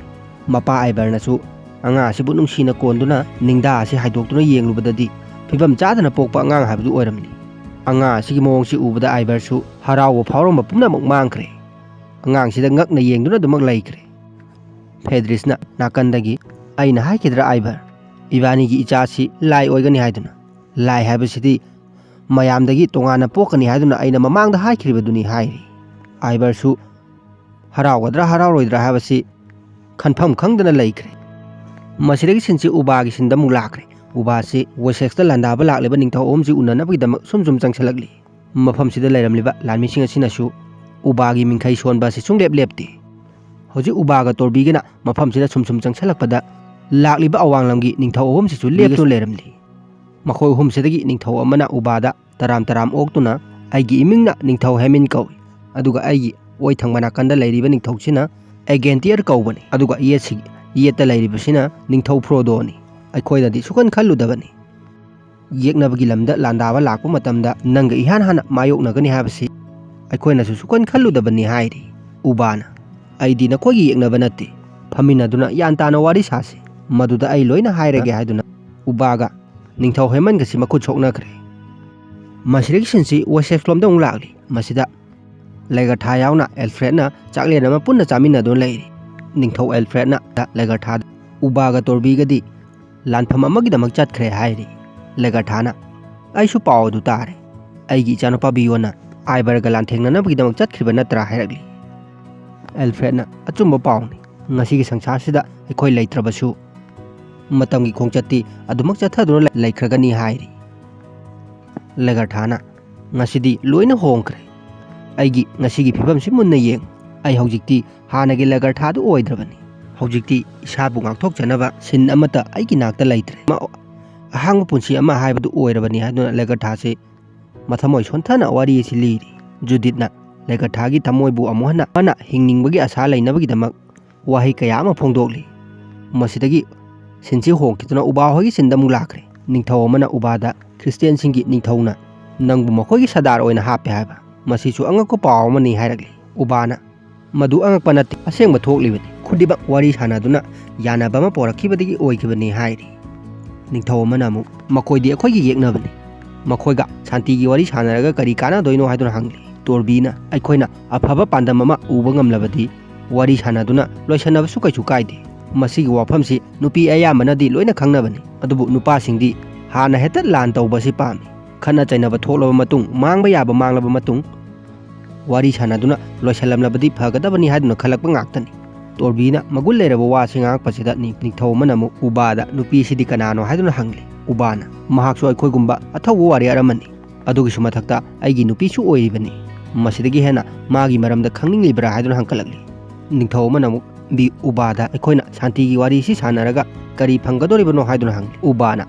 ꯃꯄꯥ ꯑꯥꯏꯕꯔꯅꯁꯨ ꯑꯉꯥꯡ ꯑꯁꯤꯕꯨ ꯅꯨꯡꯁꯤꯅ ꯀꯣꯟꯗꯨꯅ ꯅꯤꯡꯗꯥ ꯑꯁꯤ ꯍꯥꯏꯗꯣꯛꯇꯨꯅ ꯌꯦꯡꯂꯨꯕꯗꯗꯤ ꯐꯤꯕꯝ ꯆꯥꯗꯅ ꯄꯣꯛꯄ ꯑꯉꯥꯡ ꯍꯥꯏꯕꯗꯨ ꯑꯣꯏꯔꯝꯂꯤ꯫ ꯑꯉꯥꯡ ꯑꯁꯤꯒꯤ ꯃꯑꯣꯡꯁꯤ ꯎꯕꯗ ꯑꯥꯏꯕꯔꯁꯨ ꯍꯔꯥꯎꯕ ꯐꯥꯎꯔꯝꯕ ꯄꯨꯝꯅꯃꯛ ꯃꯥꯡꯈ꯭ꯔꯦ꯫ ꯑꯉꯥꯡꯁꯤꯗ ꯉꯛꯅ ꯌꯦꯡꯗꯨꯅ ꯑꯗꯨꯃꯛ ꯂꯩꯈ꯭ꯔꯦ꯫ ꯐꯦꯗ꯭ꯔꯤꯁꯅ ꯅꯥꯀꯟꯗꯒꯤ, "ꯑꯩꯅ ꯍꯥꯏꯈꯤꯗ꯭ꯔꯥ ꯑꯥꯏꯕꯔ, ꯏꯕꯥꯅꯤꯒꯤ ꯏꯆꯥꯁꯤ ꯂꯥꯏ ꯑꯣꯏꯒꯅꯤ ꯍꯥꯏꯗꯨꯅ? ꯂꯥꯏ ꯍꯥꯏꯕꯁꯤꯗꯤ ꯃꯌꯥꯝꯗꯒꯤ ꯇꯣꯉꯥꯟꯅ ꯄꯣꯛꯀꯅꯤ ꯍꯥꯏꯗꯨꯅ ꯑꯩꯅ ꯃꯃꯥꯡꯗ ꯍꯥꯏꯈ꯭ꯔꯤꯕꯗꯨꯅꯤ" ꯍꯥꯏꯔꯤ꯫ ꯑꯥꯏꯕꯔꯁꯨ ꯍꯔꯥꯎꯒꯗ꯭ꯔꯥ ꯍꯔꯥꯎꯔꯣꯏꯗ꯭ꯔꯥ ꯍꯥꯏꯕꯁꯤ ꯈꯟꯐꯝ ꯈꯪꯗꯅ ꯂꯩꯈ꯭ꯔꯦ꯫ ꯃꯁꯤꯗꯒꯤ ꯁꯤꯟꯁꯤ ꯎꯕꯥꯒꯤ ꯁꯤꯟꯗ ꯑꯃꯨꯛ ꯂꯥꯛꯈ꯭ꯔꯦ꯫ ꯎꯕꯥꯁꯤ ꯋꯦꯁꯦꯛꯁꯇ ꯂꯥꯟꯗꯥꯕ ꯂꯥꯛꯂꯤꯕ ꯅꯤꯡꯊꯧ ꯑꯍꯨꯝꯁꯤ ꯎꯅꯅꯕꯒꯤꯗꯃꯛ ꯁꯨꯝ ꯁꯨꯝ ꯆꯪꯁꯤꯜꯂꯛꯂꯤ꯫ ꯃꯐꯝꯁꯤꯗ ꯂꯩꯔꯝꯂꯤꯕ ꯂꯥꯟꯃꯤꯁꯤꯡ ꯑꯁꯤꯅꯁꯨ ꯎꯕꯥꯒꯤ ꯃꯤꯡꯈꯩ ꯁꯣꯟꯕ ꯑꯁꯤ ꯁꯨꯡꯂꯦꯞ ꯂꯦꯞꯇꯦ꯫ ꯍꯧꯖꯤꯛ ꯎꯕꯥꯒ ꯇꯣꯔꯕꯤꯒꯅ ꯃꯐꯝꯁꯤꯗ ꯁꯨꯝ ꯁꯨꯝ ꯆꯪꯁꯤꯜꯂꯛꯄꯗ ꯂꯥꯛꯂꯤꯕ ꯑꯋꯥꯡꯂꯝꯒꯤ ꯅꯤꯡꯊꯧ ꯑꯍꯨꯝꯁꯤꯁꯨ ꯂꯦꯞꯇꯨꯅ ꯂꯩꯔꯝꯂꯤ꯫ ꯃꯈꯣꯏ ꯑꯍꯨꯝꯁꯤꯗꯒꯤ ꯅꯤꯡꯊꯧ ꯑꯃꯅ ꯎꯕꯥꯗ ꯇꯔꯥꯝ ꯇꯔꯥꯝ ꯑꯣꯛꯇꯨꯅ, "ꯑꯩꯒꯤ ꯏꯃꯤꯡꯅ ꯅꯤꯡꯊꯧ ꯍꯦꯃꯤꯟ ꯀꯧꯏ, ꯑꯗꯨꯒ ꯑꯩꯒꯤ ꯑꯣꯏ ꯊꯪꯕ ꯅꯥꯀꯟꯗ ꯂꯩꯔꯤꯕ ꯅꯤꯡꯊꯧꯁꯤꯅ ꯑꯦꯒꯦꯟꯇꯤꯌꯔ ꯀꯧꯕꯅꯤ, ꯑꯗꯨꯒ ꯌꯦꯠꯁꯤ-, ꯌꯦꯠꯇ ꯂꯩꯔꯤꯕꯁꯤꯅ ꯅꯤꯡꯊꯧ ꯐ꯭ꯔꯣꯗꯣꯅꯤ꯫ ꯑꯩꯈꯣꯏꯅꯗꯤ ꯁꯨꯛꯈꯟ ꯈꯜꯂꯨꯗꯕꯅꯤ꯫ ꯌꯦꯛꯅꯕꯒꯤ ꯂꯝꯗ ꯂꯥꯟꯗꯥꯕ ꯂꯥꯛꯄ ꯃꯇꯝꯗ ꯅꯪꯒ ꯏꯍꯥꯟ ꯍꯥꯟꯅ ꯃꯥꯌꯣꯛꯅꯒꯅꯤ ꯍꯥꯏꯕꯁꯤ ꯑꯩꯈꯣꯏꯅꯁꯨ ꯁꯨꯛꯈꯟ ꯈꯜꯂꯨꯗꯕꯅꯤ" ꯍꯥꯏꯔꯤ꯫ ꯎꯕꯥꯅ, "ꯑꯩꯗꯤ ꯅꯈꯣꯏꯒꯤ ꯌꯦꯛꯅꯕ ꯅꯠꯇꯦ꯫ ꯐꯝꯃꯤꯟꯅꯗꯨꯅ ꯒ꯭ꯌꯥꯟ ꯇꯥꯅ ꯋꯥꯔꯤ ꯁꯥꯁꯤ꯫ ꯃꯗꯨꯗ ꯑꯩ ꯂꯣꯏꯅ ꯍꯥꯏꯔꯒꯦ" ꯍꯥꯏꯗꯨꯅ ꯎꯕꯥꯒ ꯅꯤꯡꯊꯧ ꯍꯦꯃꯟꯒꯁꯤ ꯃꯈꯨꯠ ꯁꯣꯛꯅꯈ꯭ꯔꯦ꯫ ꯃꯁꯤꯗꯒꯤ ꯁꯤꯟꯁꯤ ꯋꯦꯁꯦꯛꯁꯂꯣꯝꯗ ꯑꯃꯨꯛ ꯂꯥꯛꯂꯤ꯫ ꯃꯁꯤꯗ ꯂꯦꯒꯔꯊꯥ ꯌꯥꯎꯅ ꯑꯦꯜꯐ꯭ꯔꯦꯗꯅ ꯆꯥꯛꯂꯦꯟ ꯑꯃ ꯄꯨꯟꯅ ꯆꯥꯃꯤꯟꯅꯗꯨꯅ ꯂꯩꯔꯤ꯫ ꯅꯤꯡꯊꯧ ꯑꯦꯜꯐ꯭ꯔꯦꯗꯅ ꯂꯦꯒꯔꯊꯥꯗ ꯎꯕꯥꯒ ꯇꯣꯔꯕꯤꯒꯗꯤ ꯂꯥꯟꯐꯝ ꯑꯃꯒꯤꯗꯃꯛ ꯆꯠꯈ꯭ꯔꯦ ꯍꯥꯏꯔꯤ꯫ ꯂꯦꯒꯔꯊꯥꯅ, "ꯑꯩꯁꯨ ꯄꯥꯎ ꯑꯗꯨ ꯇꯥꯔꯦ꯫ ꯑꯩꯒꯤ ꯏꯆꯥꯅꯨꯄꯥ ꯕꯤꯌꯣꯟꯅ ꯑꯥꯏꯕꯔꯒ ꯂꯥꯟꯊꯦꯡꯅꯅꯕꯒꯤꯗꯃꯛ ꯆꯠꯈ꯭ꯔꯤꯕ ꯅꯠꯇ꯭ꯔꯥ?" ꯍꯥꯏꯔꯛꯂꯤ꯫ ꯑꯦꯜꯐ꯭ꯔꯦꯗꯅ, "ꯑꯆꯨꯝꯕ ꯄꯥꯎꯅꯤ꯫ ꯉꯁꯤꯒꯤ ꯁꯪꯁꯥꯔꯁꯤꯗ ꯑꯩꯈꯣꯏ ꯂꯩꯇ꯭ꯔꯕꯁꯨ ꯃꯇꯝꯒꯤ ꯈꯣꯡꯆꯠꯇꯤ ꯑꯗꯨꯃꯛ ꯆꯠꯊꯗꯨꯅ ꯂꯩ-, ꯂꯩꯈ꯭ꯔꯒꯅꯤ" ꯍꯥꯏꯔꯤ꯫ ꯂꯦꯒꯔꯊꯥꯅ, "ꯉꯁꯤꯗꯤ ꯂꯣꯏꯅ ꯍꯣꯡꯈ꯭ꯔꯦ꯫ ꯑꯩꯒꯤ ꯉꯁꯤꯒꯤ ꯐꯤꯕꯝꯁꯤ ꯃꯨꯟꯅ ꯌꯦꯡꯉꯨ꯫ ꯑꯩ ꯍꯧꯖꯤꯛꯇꯤ ꯍꯥꯟꯅꯒꯤ ꯂꯦꯒꯔꯊꯥꯗꯨ ꯑꯣꯏꯗ꯭ꯔꯕꯅꯤ꯫ ꯍꯧꯖꯤꯛꯇꯤ ꯏꯁꯥꯕꯨ ꯉꯥꯛꯊꯣꯛꯆꯅꯕ ꯁꯤꯟ ꯑꯃꯠꯇ ꯑꯩꯒꯤ ꯅꯥꯛꯇ ꯂꯩꯇ꯭ꯔꯦ꯫ ꯑꯃ-, ꯑꯍꯥꯡꯕ ꯄꯨꯟꯁꯤ ꯑꯃ ꯍꯥꯏꯕꯗꯨ ꯑꯣꯏꯔꯕꯅꯤ" ꯍꯥꯏꯗꯨꯅ ꯂꯦꯒꯔꯊꯥꯁꯤ ꯃꯊꯃꯣꯏ ꯁꯣꯟꯊꯅ ꯋꯥꯔꯤ ꯑꯁꯤ ꯂꯤꯔꯤ꯫ ꯖꯨꯗꯤꯠꯅ ꯂꯦꯒꯔꯊꯥꯒꯤ ꯊꯃꯣꯏꯕꯨ ꯑꯃꯨꯛ ꯍꯟꯅ ꯍꯤꯡꯅꯤꯡꯕꯒꯤ ꯑꯁꯥ ꯂꯩꯅꯕꯒꯤꯗꯃꯛ ꯋꯥꯍꯩ ꯀꯌꯥ ꯑꯃ ꯐꯣꯡꯗꯣꯛꯂꯤ꯫ ꯃꯁꯤꯗꯒꯤ ꯁꯤꯟꯁꯤ ꯍꯣꯡꯈꯤꯗꯨꯅ ꯎꯕꯥ ꯍꯣꯏꯒꯤ ꯁꯤꯟꯗ ꯑꯃꯨꯛ ꯂꯥꯛꯈ꯭ꯔꯦ꯫ ꯅꯤꯡꯊꯧ ꯑꯃꯅ ꯎꯕꯥꯗ ꯈ꯭ꯔꯤꯁꯇꯤꯌꯥꯟꯁꯤꯡꯒꯤ ꯅꯤꯡꯊꯧꯅ ꯅꯪꯕꯨ ꯃꯈꯣꯏꯒꯤ ꯁꯔꯗꯥꯔ ꯑꯣꯏꯅ ꯍꯥꯞꯄꯦ ꯍꯥꯏꯕ, ꯃꯁꯤꯁꯨ ꯑꯉꯛꯄ ꯄꯥꯎ ꯑꯃꯅꯤ ꯍꯥꯏꯔꯛꯂꯤ꯫ ꯎꯕꯥꯅ ꯃꯗꯨ ꯑꯉꯛꯄ ꯅꯠꯇꯦ, ꯑꯁꯦꯡꯕ ꯊꯣꯛꯂꯤꯕꯅꯤ꯫ ꯈꯨꯗꯤꯡꯃꯛ ꯋꯥꯔꯤ ꯁꯥꯟꯅꯗꯨꯅ ꯌꯥꯅꯕ ꯑꯃ ꯄꯣꯔꯛꯈꯤꯕꯗꯒꯤ ꯑꯣꯏꯈꯤꯕꯅꯤ ꯍꯥꯏꯔꯤ꯫ ꯅꯤꯡꯊꯧ ꯑꯃꯅ ꯑꯃꯨꯛ ꯃꯈꯣꯏꯗꯤ ꯑꯩꯈꯣꯏꯒꯤ ꯌꯦꯛꯅꯕꯅꯤ, ꯃꯈꯣꯏꯒ ꯁꯥꯟꯇꯤꯒꯤ ꯋꯥꯔꯤ ꯁꯥꯟꯅꯔꯒ ꯀꯔꯤ ꯀꯥꯟꯅꯗꯣꯏꯅꯣ ꯍꯥꯏꯗꯨꯅ ꯍꯪꯂꯤ꯫ ꯇꯣꯔꯕꯤꯅ ꯑꯩꯈꯣꯏꯅ ꯑꯐꯕ ꯄꯥꯟꯗꯝ ꯑꯃ ꯎꯕ ꯉꯝꯂꯕꯗꯤ ꯋꯥꯔꯤ ꯁꯥꯟꯅꯗꯨꯅ ꯂꯣꯏꯁꯟꯅꯕꯁꯨ ꯀꯩꯁꯨ ꯀꯥꯏꯗꯦ꯫ ꯃꯁꯤꯒꯤ ꯋꯥꯐꯝꯁꯤ ꯅꯨꯄꯤ ꯑꯌꯥꯝꯕꯅꯗꯤ ꯂꯣꯏꯅ ꯈꯪꯅꯕꯅꯤ, ꯑꯗꯨꯕꯨ ꯅꯨꯄꯥꯁꯤꯡꯗꯤ ꯍꯥꯟꯅ ꯍꯦꯛꯇ ꯂꯥꯟ ꯇꯧꯕ ꯑꯁꯤ ꯄꯥꯝꯃꯤ꯫ ꯈꯠꯅ ꯆꯩꯅꯕ ꯊꯣꯛꯂꯕ ꯃꯇꯨꯡ, ꯃꯥꯡꯕ ꯌꯥꯕ ꯃꯥꯡꯂꯕ ꯃꯇꯨꯡ, ꯋꯥꯔꯤ ꯁꯥꯟꯅꯗꯨꯅ ꯂꯣꯏꯁꯤꯜꯂꯝꯂꯕꯗꯤ ꯐꯒꯗꯕꯅꯤ ꯍꯥꯏꯗꯨꯅ ꯈꯜꯂꯛꯄ ꯉꯥꯛꯇꯅꯤ꯫ ꯇꯣꯔꯕꯤꯅ ꯃꯒꯨꯟ ꯂꯩꯔꯕ ꯋꯥꯁꯤ ꯉꯥꯡꯉꯛꯄꯁꯤꯗ ꯅꯤ-, ꯅꯤꯡꯊꯧ ꯑꯃꯅ ꯑꯃꯨꯛ ꯎꯕꯥꯗ ꯅꯨꯄꯤꯁꯤꯗꯤ ꯀꯅꯥꯅꯣ ꯍꯥꯏꯗꯨꯅ ꯍꯪꯂꯤ꯫ ꯎꯕꯥꯅ ꯃꯍꯥꯛꯁꯨ ꯑꯩꯈꯣꯏꯒꯨꯝꯕ ꯑꯊꯧꯕ ꯋꯥꯔꯤꯌꯔ ꯑꯃꯅꯤ, ꯑꯗꯨꯒꯤꯁꯨ ꯃꯊꯛꯇ ꯑꯩꯒꯤ ꯅꯨꯄꯤꯁꯨ ꯑꯣꯏꯔꯤꯕꯅꯤ, ꯃꯁꯤꯗꯒꯤ ꯍꯦꯟꯅ ꯃꯥꯒꯤ ꯃꯔꯝꯗ ꯈꯪꯅꯤꯡꯂꯤꯕ꯭ꯔꯥ ꯍꯥꯏꯗꯨꯅ ꯍꯪꯀꯠꯂꯛꯂꯤ꯫ ꯅꯤꯡꯊꯧ ꯑꯃꯅ ꯑꯃꯨꯛ ꯕꯤ ꯎꯕꯥꯗ ꯑꯩꯈꯣꯏꯅ ꯁꯥꯟꯇꯤꯒꯤ ꯋꯥꯔꯤꯁꯤ ꯁꯥꯟꯅꯔꯒ ꯀꯔꯤ ꯐꯪꯒꯗꯧꯔꯤꯕꯅꯣ ꯍꯥꯏꯗꯨꯅ ꯍꯪꯂꯤ꯫ ꯎꯕꯥꯅ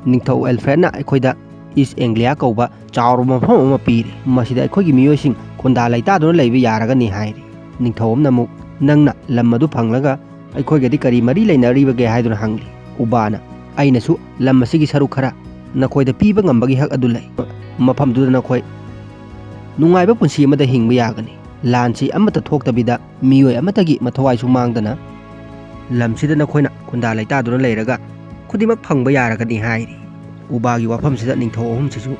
ꯅꯤꯡꯊꯧ ꯑꯦꯜꯐ꯭ꯔꯦꯗꯅ ꯑꯩꯈꯣꯏꯗ ꯏꯁ ꯑꯦꯡꯒ꯭ꯂꯤꯌꯥ ꯀꯧꯕ ꯆꯥꯎꯔꯕ ꯃꯐꯝ ꯑꯃ ꯄꯤꯔꯤ, ꯃꯁꯤꯗ ꯑꯩꯈꯣꯏꯒꯤ ꯃꯤꯑꯣꯏꯁꯤꯡ ꯈꯨꯟꯗꯥ ꯂꯩꯇꯥꯗꯨꯅ ꯂꯩꯕ ꯌꯥꯔꯒꯅꯤ ꯍꯥꯏꯔꯤ꯫ ꯅꯤꯡꯊꯧ ꯑꯃꯅ ꯑꯃꯨꯛ ꯅꯪꯅ ꯂꯝ ꯑꯗꯨ ꯐꯪꯂꯒ ꯑꯩꯈꯣꯏꯒꯗꯤ ꯀꯔꯤ ꯃꯔꯤ ꯂꯩꯅꯔꯤꯕꯒꯦ ꯍꯥꯏꯗꯨꯅ ꯍꯪꯂꯤ꯫ ꯎꯕꯥꯅ ꯑꯩꯅꯁꯨ ꯂꯝ ꯑꯁꯤꯒꯤ ꯁꯔꯨꯛ ꯈꯔ ꯅꯈꯣꯏꯗ ꯄꯤꯕ ꯉꯝꯕꯒꯤ ꯍꯛ ꯑꯗꯨ ꯂꯩ, ꯃꯐꯝꯗꯨꯗ ꯅꯈꯣꯏ ꯅꯨꯡꯉꯥꯏꯕ ꯄꯨꯟꯁꯤ ꯑꯃꯗ ꯍꯤꯡꯕ ꯌꯥꯒꯅꯤ꯫ ꯂꯥꯟꯁꯤ ꯑꯃꯠꯇ ꯊꯣꯛꯇꯕꯤꯗ ꯃꯤꯑꯣꯏ ꯑꯃꯠꯇꯒꯤ ꯃꯊꯧꯋꯥꯏꯁꯨ ꯃꯥꯡꯗꯅ ꯂꯝꯁꯤꯗ ꯅꯈꯣꯏꯅ ꯈꯨꯟꯗꯥ ꯂꯩꯇꯥꯗꯨꯅ ꯂꯩꯔꯒ ꯈꯨꯗꯤꯡꯃꯛ ꯐꯪꯕ ꯌꯥꯔꯒꯅꯤ ꯍꯥꯏꯔꯤ꯫ ꯎꯕꯥꯒꯤ ꯋꯥꯐꯝꯁꯤꯗ ꯅꯤꯡꯊꯧ ꯑꯍꯨꯝꯁꯤꯁꯨ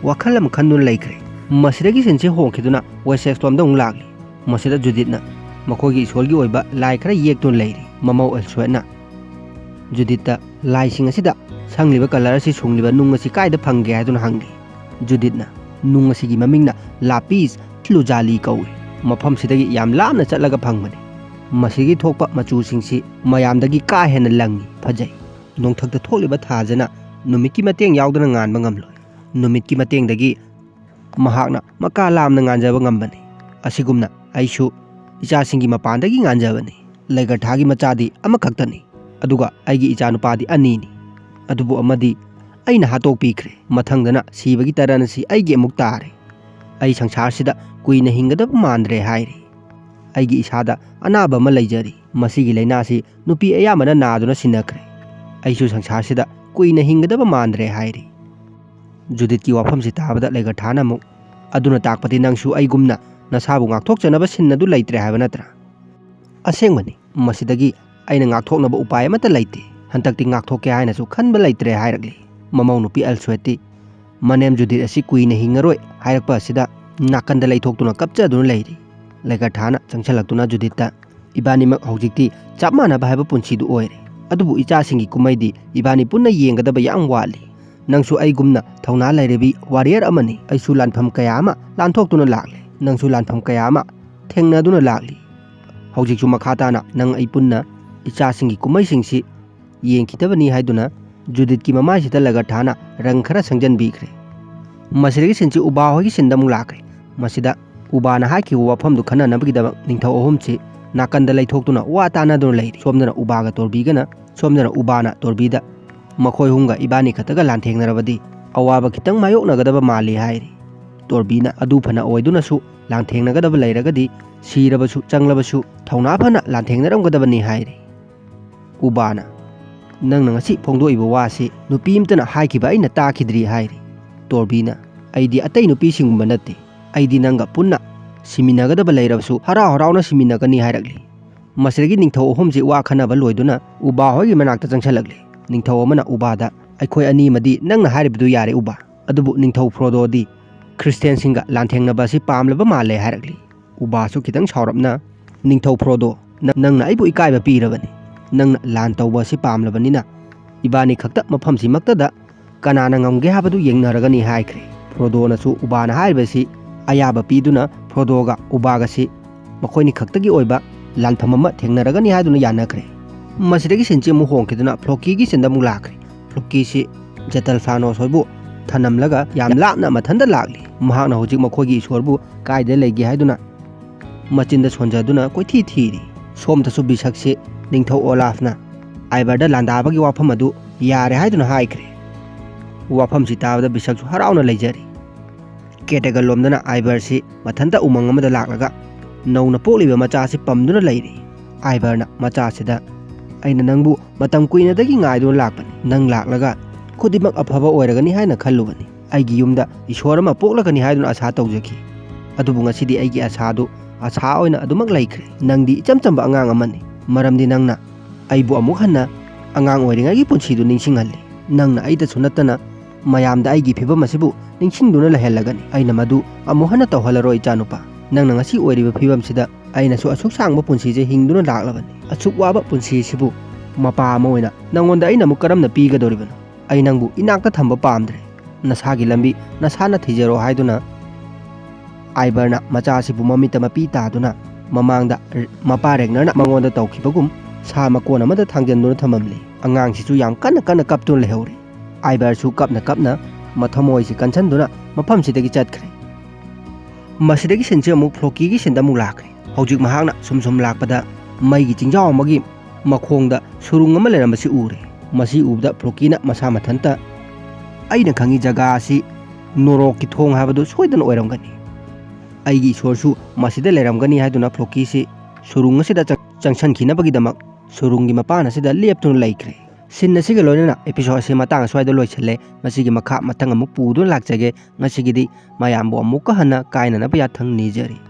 ꯋꯥꯈꯜ ꯑꯃ ꯈꯟꯗꯨꯅ ꯂꯩꯈ꯭ꯔꯦ꯫ ꯃꯁꯤꯗꯒꯤ ꯁꯤꯟꯁꯤ ꯍꯣꯡꯈꯤꯗꯨꯅ ꯋꯦꯁꯦꯛꯁꯂꯣꯝꯗ ꯑꯃꯨꯛ ꯂꯥꯛꯂꯤ꯫ ꯃꯁꯤꯗ ꯖꯨꯗꯤꯠꯅ ꯃꯈꯣꯏꯒꯤ ꯏꯁꯣꯔꯒꯤ ꯑꯣꯏꯕ ꯂꯥꯏ ꯈꯔ ꯌꯦꯛꯇꯨꯅ ꯂꯩꯔꯤ꯫ ꯃꯃꯧ ꯑꯦꯜꯁꯨꯋꯦꯠꯅ ꯖꯨꯗꯤꯠꯇ ꯂꯥꯏꯁꯤꯡ ꯑꯁꯤꯗ ꯁꯪꯂꯤꯕ ꯀꯂꯔ ꯑꯁꯤ ꯁꯨꯡꯂꯤꯕ ꯅꯨꯡ ꯑꯁꯤ ꯀꯥꯏꯗ ꯐꯪꯒꯦ ꯍꯥꯏꯗꯨꯅ ꯍꯪꯂꯤ꯫ ꯖꯨꯗꯤꯠꯅ ꯅꯨꯡ ꯑꯁꯤꯒꯤ ꯃꯃꯤꯡꯅ ꯂꯥꯄꯤꯁ ꯂꯨꯖꯥꯂꯤ ꯀꯧꯏ, ꯃꯐꯝꯁꯤꯗꯒꯤ ꯌꯥꯝ ꯂꯥꯞꯅ ꯆꯠꯂꯒ ꯐꯪꯕꯅꯤ꯫ ꯃꯁꯤꯒꯤ ꯊꯣꯛꯄ ꯃꯆꯨꯁꯤꯡꯁꯤ ꯃꯌꯥꯝꯗꯒꯤ ꯀꯥ ꯍꯦꯟꯅ ꯂꯪꯏ, ꯐꯖꯩ꯫ ꯅꯣꯡꯊꯛꯇ ꯊꯣꯛꯂꯤꯕ ꯊꯥꯖꯅ ꯅꯨꯃꯤꯠꯀꯤ ꯃꯇꯦꯡ ꯌꯥꯎꯗꯅ ꯉꯥꯟꯕ ꯉꯝꯂꯣꯏ꯫ ꯅꯨꯃꯤꯠꯀꯤ ꯃꯇꯦꯡꯗꯒꯤ ꯃꯍꯥꯛꯅ ꯃꯀꯥ ꯂꯥꯝꯅ ꯉꯥꯟꯖꯕ ꯉꯝꯕꯅꯤ꯫ ꯑꯁꯤꯒꯨꯝꯅ ꯑꯩꯁꯨ ꯏꯆꯥꯁꯤꯡꯒꯤ ꯃꯄꯥꯟꯗꯒꯤ ꯉꯥꯟꯖꯕꯅꯤ꯫ ꯂꯩꯒꯔꯊꯥꯒꯤ ꯃꯆꯥꯗꯤ ꯑꯃꯈꯛꯇꯅꯤ, ꯑꯗꯨꯒ ꯑꯩꯒꯤ ꯏꯆꯥꯅꯨꯄꯥꯗꯤ ꯑꯅꯤꯅꯤ, ꯑꯗꯨꯕꯨ ꯑꯃꯗꯤ ꯑꯩꯅ ꯍꯥꯠꯇꯣꯛꯄꯤꯈ꯭ꯔꯦ꯫ ꯃꯊꯪꯗꯅ ꯁꯤꯕꯒꯤ ꯇꯔꯟ ꯑꯁꯤ ꯑꯩꯒꯤ ꯑꯃꯨꯛ ꯇꯥꯔꯦ꯫ ꯑꯩ ꯁꯪꯁꯥꯔꯁꯤꯗ ꯀꯨꯏꯅ ꯍꯤꯡꯒꯗꯕ ꯃꯥꯟꯗ꯭ꯔꯦ ꯍꯥꯏꯔꯤ꯫ ꯑꯩꯒꯤ ꯏꯁꯥꯗ ꯑꯅꯥꯕ ꯑꯃ ꯂꯩꯖꯔꯤ꯫ ꯃꯁꯤꯒꯤ ꯂꯥꯏꯅꯥꯁꯤ ꯅꯨꯄꯤ ꯑꯌꯥꯝꯕꯅ ꯅꯥꯗꯨꯅ ꯁꯤꯟꯅꯈ꯭ꯔꯦ꯫ ꯑꯩꯁꯨ ꯁꯪꯁꯥꯔꯁꯤꯗ ꯀꯨꯏꯅ ꯍꯤꯡꯒꯗꯕ ꯃꯥꯟꯗ꯭ꯔꯦ" ꯍꯥꯏꯔꯤ꯫ ꯖꯨꯗꯤꯠꯀꯤ ꯋꯥꯐꯝꯁꯤ ꯇꯥꯕꯗ ꯂꯩꯒꯔꯊꯥꯅ ꯑꯃꯨꯛ, "ꯑꯗꯨꯅ ꯇꯥꯛꯄꯗꯤ ꯅꯪꯁꯨ ꯑꯩꯒꯨꯝꯅ ꯅꯁꯥꯕꯨ ꯉꯥꯛꯊꯣꯛꯆꯅꯕ ꯁꯤꯟ ꯑꯗꯨ ꯂꯩꯇ꯭ꯔꯦ ꯍꯥꯏꯕ ꯅꯠꯇ꯭ꯔꯥ?" "ꯑꯁꯦꯡꯕꯅꯤ, ꯃꯁꯤꯗꯒꯤ ꯑꯩꯅ ꯉꯥꯛꯊꯣꯛꯅꯕ ꯎꯄꯥꯏ ꯑꯃꯠꯇ ꯂꯩꯇꯦ꯫ ꯍꯟꯗꯛꯇꯤ ꯉꯥꯛꯊꯣꯛꯀꯦ ꯍꯥꯏꯅꯁꯨ ꯈꯟꯕ ꯂꯩꯇ꯭ꯔꯦ" ꯍꯥꯏꯔꯛꯂꯤ꯫ ꯃꯃꯧ ꯅꯨꯄꯤ ꯑꯜꯁ꯭ꯋꯦꯠꯇꯤ, "ꯃꯅꯦꯝ ꯖꯨꯗꯤꯠ ꯑꯁꯤ ꯀꯨꯏꯅ ꯍꯤꯡꯉꯔꯣꯏ" ꯍꯥꯏꯔꯛꯄ ꯑꯁꯤꯗ ꯅꯥꯀꯟꯗ ꯂꯩꯊꯣꯛꯇꯨꯅ ꯀꯞꯆꯗꯨꯅ ꯂꯩꯔꯤ꯫ ꯂꯩꯒꯔꯊꯥꯅ ꯆꯪꯁꯤꯜꯂꯛꯇꯨꯅ ꯖꯨꯗꯤꯠꯇ, "ꯏꯕꯥꯅꯤꯃꯛ ꯍꯧꯖꯤꯛꯇꯤ ꯆꯞ ꯃꯥꯟꯅꯕ ꯍꯥꯏꯕ ꯄꯨꯟꯁꯤꯗꯨ ꯑꯣꯏꯔꯦ, ꯑꯗꯨꯕꯨ ꯏꯆꯥꯁꯤꯡꯒꯤ ꯀꯨꯝꯍꯩꯗꯤ ꯏꯕꯥꯅꯤ ꯄꯨꯟꯅ ꯌꯦꯡꯒꯗꯕ ꯌꯥꯝ ꯋꯥꯠꯂꯤ꯫ ꯅꯪꯁꯨ ꯑꯩꯒꯨꯝꯅ ꯊꯧꯅꯥ ꯂꯩꯔꯕꯤ ꯋꯥꯔꯤꯌꯔ ꯑꯃꯅꯤ꯫ ꯑꯩꯁꯨ ꯂꯥꯟꯐꯝ ꯀꯌꯥ ꯑꯃ ꯂꯥꯟꯊꯣꯛꯇꯨꯅ ꯂꯥꯛꯂꯦ, ꯅꯪꯁꯨ ꯂꯥꯟꯐꯝ ꯀꯌꯥ ꯑꯃ ꯊꯦꯡꯅꯗꯨꯅ ꯂꯥꯛꯂꯤ꯫ ꯍꯧꯖꯤꯛꯁꯨ ꯃꯈꯥ ꯇꯥꯅ ꯅꯪ ꯑꯩ ꯄꯨꯟꯅ ꯏꯆꯥꯁꯤꯡꯒꯤ ꯀꯨꯝꯍꯩꯁꯤꯡꯁꯤ ꯌꯦꯡꯈꯤꯗꯕꯅꯤ" ꯍꯥꯏꯗꯨꯅ ꯖꯨꯗꯤꯠꯀꯤ ꯃꯃꯥꯏꯁꯤꯗ ꯂꯩꯒꯔꯊꯥꯅ ꯔꯪ ꯈꯔ ꯁꯪꯖꯟꯕꯤꯈ꯭ꯔꯦ꯫ ꯃꯁꯤꯗꯒꯤ ꯁꯤꯟꯁꯤ ꯎꯕꯥ ꯍꯣꯏꯒꯤ ꯁꯤꯟꯗ ꯑꯃꯨꯛ ꯂꯥꯛꯈ꯭ꯔꯦ꯫ ꯃꯁꯤꯗ ꯎꯕꯥꯅ ꯍꯥꯏꯈꯤꯕ ꯋꯥꯐꯝꯗꯨ ꯈꯟꯅꯅꯕꯒꯤꯗꯃꯛ ꯅꯤꯡꯊꯧ ꯑꯍꯨꯝꯁꯤ ꯅꯥꯀꯟꯗ ꯂꯩꯊꯣꯛꯇꯨꯅ ꯋꯥ ꯇꯥꯅꯗꯨꯅ ꯂꯩꯔꯤ꯫ ꯁꯣꯝꯗꯅ ꯎꯕꯥꯒ ꯇꯣꯔꯕꯤꯒꯅ, ꯁꯣꯝꯗꯅ ꯎꯕꯥꯅ ꯇꯣꯔꯕꯤꯗ, "ꯃꯈꯣꯏ ꯑꯍꯨꯝꯒ ꯏꯕꯥꯅꯤ ꯈꯛꯇꯒ ꯂꯥꯟꯊꯦꯡꯅꯔꯕꯗꯤ ꯑꯋꯥꯕ ꯈꯤꯇꯪ ꯃꯥꯌꯣꯛꯅꯒꯗꯕ ꯃꯥꯜꯂꯤ" ꯍꯥꯏꯔꯤ꯫ ꯇꯣꯔꯕꯤꯅ, "ꯑꯗꯨ ꯐꯅ ꯑꯣꯏꯗꯨꯅꯁꯨ ꯂꯥꯟꯊꯦꯡꯅꯒꯗꯕ ꯂꯩꯔꯒꯗꯤ ꯁꯤꯔꯕꯁꯨ ꯆꯪꯂꯕꯁꯨ ꯊꯧꯅꯥ ꯐꯅ ꯂꯥꯟꯊꯦꯡꯅꯔꯝꯒꯗꯕꯅꯤ" ꯍꯥꯏꯔꯤ꯫ ꯎꯕꯥꯅ, "ꯅꯪꯅ ꯉꯁꯤ ꯐꯣꯡꯗꯣꯛꯏꯕ ꯋꯥꯁꯤ ꯅꯨꯄꯤ ꯑꯃꯇꯅ ꯍꯥꯏꯈꯤꯕ ꯑꯩꯅ ꯇꯥꯈꯤꯗ꯭ꯔꯤ" ꯍꯥꯏꯔꯤ꯫ ꯇꯣꯔꯕꯤꯅ, "ꯑꯩꯗꯤ ꯑꯇꯩ ꯅꯨꯄꯤꯁꯤꯡꯒꯨꯝꯕ ꯅꯠꯇꯦ꯫ ꯑꯩꯗꯤ ꯅꯪꯒ ꯄꯨꯟꯅ ꯁꯤꯃꯤꯟꯅꯒꯗꯕ ꯂꯩꯔꯕꯁꯨ ꯍꯔꯥꯎ ꯍꯔꯥꯎꯅ ꯁꯤꯃꯤꯟꯅꯒꯅꯤ" ꯍꯥꯏꯔꯛꯂꯤ꯫ ꯃꯁꯤꯗꯒꯤ ꯅꯤꯡꯊꯧ ꯑꯍꯨꯝꯁꯤ ꯋꯥ ꯈꯟꯅꯕ ꯂꯣꯏꯗꯨꯅ ꯎꯕꯥ ꯍꯣꯏꯒꯤ ꯃꯅꯥꯛꯇ ꯆꯪꯁꯤꯜꯂꯛꯂꯤ꯫ ꯅꯤꯡꯊꯧ ꯑꯃꯅ ꯎꯕꯥꯗ, "ꯑꯩꯈꯣꯏ ꯑꯅꯤꯃꯗꯤ ꯅꯪꯅ ꯍꯥꯏꯔꯤꯕꯗꯨ ꯌꯥꯔꯦ ꯎꯕꯥ, ꯑꯗꯨꯕꯨ ꯅꯤꯡꯊꯧ ꯐ꯭ꯔꯣꯗꯣꯗꯤ ꯈ꯭ꯔꯤꯁꯇꯤꯌꯥꯟꯁꯤꯡꯒ ꯂꯥꯟꯊꯦꯡꯅꯕ ꯑꯁꯤ ꯄꯥꯝꯂꯕ ꯃꯥꯜꯂꯦ" ꯍꯥꯏꯔꯛꯂꯤ꯫ ꯎꯕꯥꯁꯨ ꯈꯤꯇꯪ ꯁꯥꯎꯔꯞꯅ, "ꯅꯤꯡꯊꯧ ꯐ꯭ꯔꯣꯗꯣ, ꯅ-, ꯅꯪꯅ ꯑꯩꯕꯨ ꯏꯀꯥꯏꯕ ꯄꯤꯔꯕꯅꯤ꯫ ꯅꯪꯅ ꯂꯥꯟ ꯇꯧꯕ ꯑꯁꯤ ꯄꯥꯝꯂꯕꯅꯤꯅ ꯏꯕꯥꯅꯤ ꯈꯛꯇ ꯃꯐꯝꯁꯤꯃꯛꯇꯗ ꯀꯅꯥꯅ ꯉꯝꯒꯦ ꯍꯥꯏꯕꯗꯨ ꯌꯦꯡꯅꯔꯒꯅꯤ" ꯍꯥꯏꯈ꯭ꯔꯦ꯫ ꯐ꯭ꯔꯣꯗꯣꯅꯁꯨ ꯎꯕꯥꯅ ꯍꯥꯏꯔꯤꯕꯁꯤ ꯑꯌꯥꯕ ꯄꯤꯗꯨꯅ ꯐ꯭ꯔꯣꯗꯣꯒ ꯎꯕꯥꯒꯁꯤ ꯃꯈꯣꯏꯅꯤ ꯈꯛꯇꯒꯤ ꯑꯣꯏꯕ ꯂꯥꯟꯐꯝ ꯑꯃ ꯊꯦꯡꯅꯔꯒꯅꯤ ꯍꯥꯏꯗꯨꯅ ꯌꯥꯅꯈ꯭ꯔꯦ꯫ ꯃꯁꯤꯗꯒꯤ ꯁꯤꯟꯁꯤ ꯑꯃꯨꯛ ꯍꯣꯡꯈꯤꯗꯨꯅ ꯐ꯭ꯂꯣꯀꯤꯒꯤ ꯁꯤꯟꯗ ꯑꯃꯨꯛ ꯂꯥꯛꯈ꯭ꯔꯦ꯫ ꯐ꯭ꯂꯣꯀꯤꯁꯤ ꯖꯦꯇꯜꯐꯥꯅꯣꯁ ꯍꯣꯏꯕꯨ ꯊꯅꯝꯂꯒ ꯌꯥꯝ ꯂꯥꯞꯅ ꯃꯊꯟꯇ ꯂꯥꯛꯂꯤ꯫ ꯃꯍꯥꯛꯅ ꯍꯧꯖꯤꯛ ꯃꯈꯣꯏꯒꯤ ꯏꯁꯣꯔꯕꯨ ꯀꯥꯏꯗ ꯂꯩꯒꯦ ꯍꯥꯏꯗꯨꯅ ꯃꯆꯤꯟꯗ ꯁꯣꯟꯖꯗꯨꯅ ꯀꯣꯏꯊꯤ ꯊꯤꯔꯤ꯫ ꯁꯣꯝꯗꯁꯨ ꯕꯤꯁꯛꯁꯤ ꯅꯤꯡꯊꯧ ꯑꯣꯂꯥꯐꯅ ꯑꯥꯏꯕꯔꯗ ꯂꯥꯟꯗꯥꯕꯒꯤ ꯋꯥꯐꯝ ꯑꯗꯨ ꯌꯥꯔꯦ ꯍꯥꯏꯗꯨꯅ ꯍꯥꯏꯈ꯭ꯔꯦ꯫ ꯋꯥꯐꯝꯁꯤ ꯇꯥꯕꯗ ꯕꯤꯁꯛꯁꯨ ꯍꯔꯥꯎꯅ ꯂꯩꯖꯔꯤ꯫ ꯀꯦꯇꯒꯜ ꯂꯣꯝꯗꯅ ꯑꯥꯏꯕꯔꯁꯤ ꯃꯊꯟꯇ ꯎꯃꯪ ꯑꯃꯗ ꯂꯥꯛꯂꯒ ꯅꯧꯅ ꯄꯣꯛꯂꯤꯕ ꯃꯆꯥꯁꯤ ꯄꯝꯗꯨꯅ ꯂꯩꯔꯤ꯫ ꯑꯥꯏꯕꯔꯅ ꯃꯆꯥꯁꯤꯗ, "ꯑꯩꯅ ꯅꯪꯕꯨ ꯃꯇꯝ ꯀꯨꯏꯅꯗꯒꯤ ꯉꯥꯏꯗꯨꯅ ꯂꯥꯛꯄꯅꯤ꯫ ꯅꯪ ꯂꯥꯛꯂꯒ ꯈꯨꯗꯤꯡꯃꯛ ꯑꯐꯕ ꯑꯣꯏꯔꯒꯅꯤ ꯍꯥꯏꯅ ꯈꯜꯂꯨꯕꯅꯤ꯫ ꯑꯩꯒꯤ ꯌꯨꯝꯗ ꯏꯁꯣꯔ ꯑꯃ ꯄꯣꯛꯂꯒꯅꯤ ꯍꯥꯏꯗꯨꯅ ꯑꯁꯥ ꯇꯧꯖꯈꯤ꯫ ꯑꯗꯨꯕꯨ ꯉꯁꯤꯗꯤ ꯑꯩꯒꯤ ꯑꯁꯥꯗꯨ ꯑꯁꯥ ꯑꯣꯏꯅ ꯑꯗꯨꯃꯛ ꯂꯩꯈ꯭ꯔꯦ꯫ ꯅꯪꯗꯤ ꯏꯆꯝ ꯆꯝꯕ ꯑꯉꯥꯡ ꯑꯃꯅꯤ, ꯃꯔꯝꯗꯤ ꯅꯪꯅ ꯑꯩꯕꯨ ꯑꯃꯨꯛ ꯍꯟꯅ ꯑꯉꯥꯡ ꯑꯣꯏꯔꯤꯉꯩꯒꯤ ꯄꯨꯟꯁꯤꯗꯨ ꯅꯤꯡꯁꯤꯡꯍꯜꯂꯤ꯫ ꯅꯪꯅ ꯑꯩꯗꯁꯨ ꯅꯠꯇꯅ ꯃꯌꯥꯝꯗ ꯑꯩꯒꯤ ꯐꯤꯕꯝ ꯑꯁꯤꯕꯨ ꯅꯤꯡꯁꯤꯡꯗꯨꯅ ꯂꯩꯍꯜꯂꯒꯅꯤ꯫ ꯑꯩꯅ ꯃꯗꯨ ꯑꯃꯨꯛ ꯍꯟꯅ ꯇꯧꯍꯜꯂꯔꯣꯏ, ꯏꯆꯥꯅꯨꯄꯥ꯫ ꯅꯪꯅ ꯉꯁꯤ ꯑꯣꯏꯔꯤꯕ ꯐꯤꯕꯝꯁꯤꯗ ꯑꯩꯅꯁꯨ ꯑꯁꯨꯛ ꯁꯥꯡꯕ ꯄꯨꯟꯁꯤꯁꯦ ꯍꯤꯡꯗꯨꯅ ꯂꯥꯛꯂꯕꯅꯤ꯫ ꯑꯁꯨꯛ ꯋꯥꯕ ꯄꯨꯟꯁꯤ ꯑꯁꯤꯕꯨ ꯃꯄꯥ ꯑꯃ ꯑꯣꯏꯅ ꯅꯪꯉꯣꯟꯗ ꯑꯩꯅ ꯑꯃꯨꯛ ꯀꯔꯝꯅ ꯄꯤꯒꯗꯧꯔꯤꯕꯅꯣ? ꯑꯩ ꯅꯪꯕꯨ ꯏꯅꯥꯛꯇ ꯊꯝꯕ ꯄꯥꯝꯗ꯭ꯔꯦ꯫ ꯅꯁꯥꯒꯤ ꯂꯝꯕꯤ ꯅꯁꯥꯅ ꯊꯤꯖꯔꯣ" ꯍꯥꯏꯗꯨꯅ ꯑꯥꯏꯕꯔꯅ ꯃꯆꯥ ꯑꯁꯤꯕꯨ ꯃꯃꯤꯠꯇ ꯃꯄꯤ ꯇꯥꯗꯨꯅ ꯃꯃꯥꯡꯗ ꯃꯄꯥ ꯔꯦꯒꯅꯔꯅ ꯃꯉꯣꯟꯗ ꯇꯧꯈꯤꯕꯒꯨꯝ ꯁꯥ ꯃꯀꯣꯟ ꯑꯃꯗ ꯊꯥꯡꯖꯟꯗꯨꯅ ꯊꯝꯃꯝꯂꯤ꯫ ꯑꯉꯥꯡꯁꯤꯁꯨ ꯌꯥꯝ ꯀꯟꯅ ꯀꯟꯅ ꯀꯞꯇꯨꯅ ꯂꯩꯍꯧꯔꯤ꯫ ꯑꯥꯏꯕꯔꯁꯨ ꯀꯞꯅ ꯀꯞꯅ ꯃꯊꯃꯣꯏꯁꯤ ꯀꯟꯁꯤꯟꯗꯨꯅ ꯃꯐꯝꯁꯤꯗꯒꯤ ꯆꯠꯈ꯭ꯔꯦ꯫ ꯃꯁꯤꯗꯒꯤ ꯁꯤꯟꯁꯤ ꯑꯃꯨꯛ ꯐ꯭ꯂꯣꯀꯤꯒꯤ ꯁꯤꯟꯗ ꯑꯃꯨꯛ ꯂꯥꯛꯈ꯭ꯔꯦ꯫ ꯍꯧꯖꯤꯛ ꯃꯍꯥꯛꯅ ꯁꯨꯝ ꯁꯨꯝ ꯂꯥꯛꯄꯗ ꯃꯩꯒꯤ ꯆꯤꯡꯖꯥꯎ ꯑꯃꯒꯤ ꯃꯈꯣꯡꯗ ꯁꯨꯔꯨꯡ ꯑꯃ ꯂꯩꯔꯝꯕꯁꯤ ꯎꯔꯦ꯫ ꯃꯁꯤ ꯎꯕꯗ ꯐ꯭ꯂꯣꯀꯤꯅ ꯃꯁꯥ ꯃꯊꯟꯇ, "ꯑꯩꯅ ꯈꯪꯉꯤ, ꯖꯒꯥ ꯑꯁꯤ ꯅꯣꯔꯣꯛꯀꯤ ꯊꯣꯡ ꯍꯥꯏꯕꯗꯨ ꯁꯣꯏꯗꯅ ꯑꯣꯏꯔꯝꯒꯅꯤ꯫ ꯑꯩꯒꯤ ꯏꯁꯣꯔꯁꯨ ꯃꯁꯤꯗ ꯂꯩꯔꯝꯒꯅꯤ" ꯍꯥꯏꯗꯨꯅ ꯐ꯭ꯂꯣꯀꯤꯁꯤ ꯁꯨꯔꯨꯡ ꯑꯁꯤꯗ ꯆꯪ-, ꯆꯪꯁꯟꯈꯤꯅꯕꯒꯤꯗꯃꯛ ꯁꯨꯔꯨꯡꯒꯤ ꯃꯄꯥꯟ ꯑꯁꯤꯗ ꯂꯦꯞꯇꯨꯅ ꯂꯩꯈ꯭ꯔꯦ꯫ ꯁꯤꯟ ꯑꯁꯤꯒ ꯂꯣꯏꯅꯅ episode ꯑꯁꯤ ꯃꯇꯥꯡ ꯑꯁ꯭ꯋꯥꯏꯗ ꯂꯣꯏꯁꯤꯜꯂꯦ꯫ ꯃꯁꯤꯒꯤ ꯃꯈꯥ ꯃꯊꯪ ꯑꯃꯨꯛ ꯄꯨꯗꯨꯅ ꯂꯥꯛꯆꯒꯦ꯫ ꯉꯁꯤꯒꯤꯗꯤ ꯃꯌꯥꯝꯕꯨ ꯑꯃꯨꯛꯀ ꯍꯟꯅ ꯀꯥꯏꯅꯅꯕ ꯌꯥꯊꯪ ꯅꯤꯖꯔꯤ꯫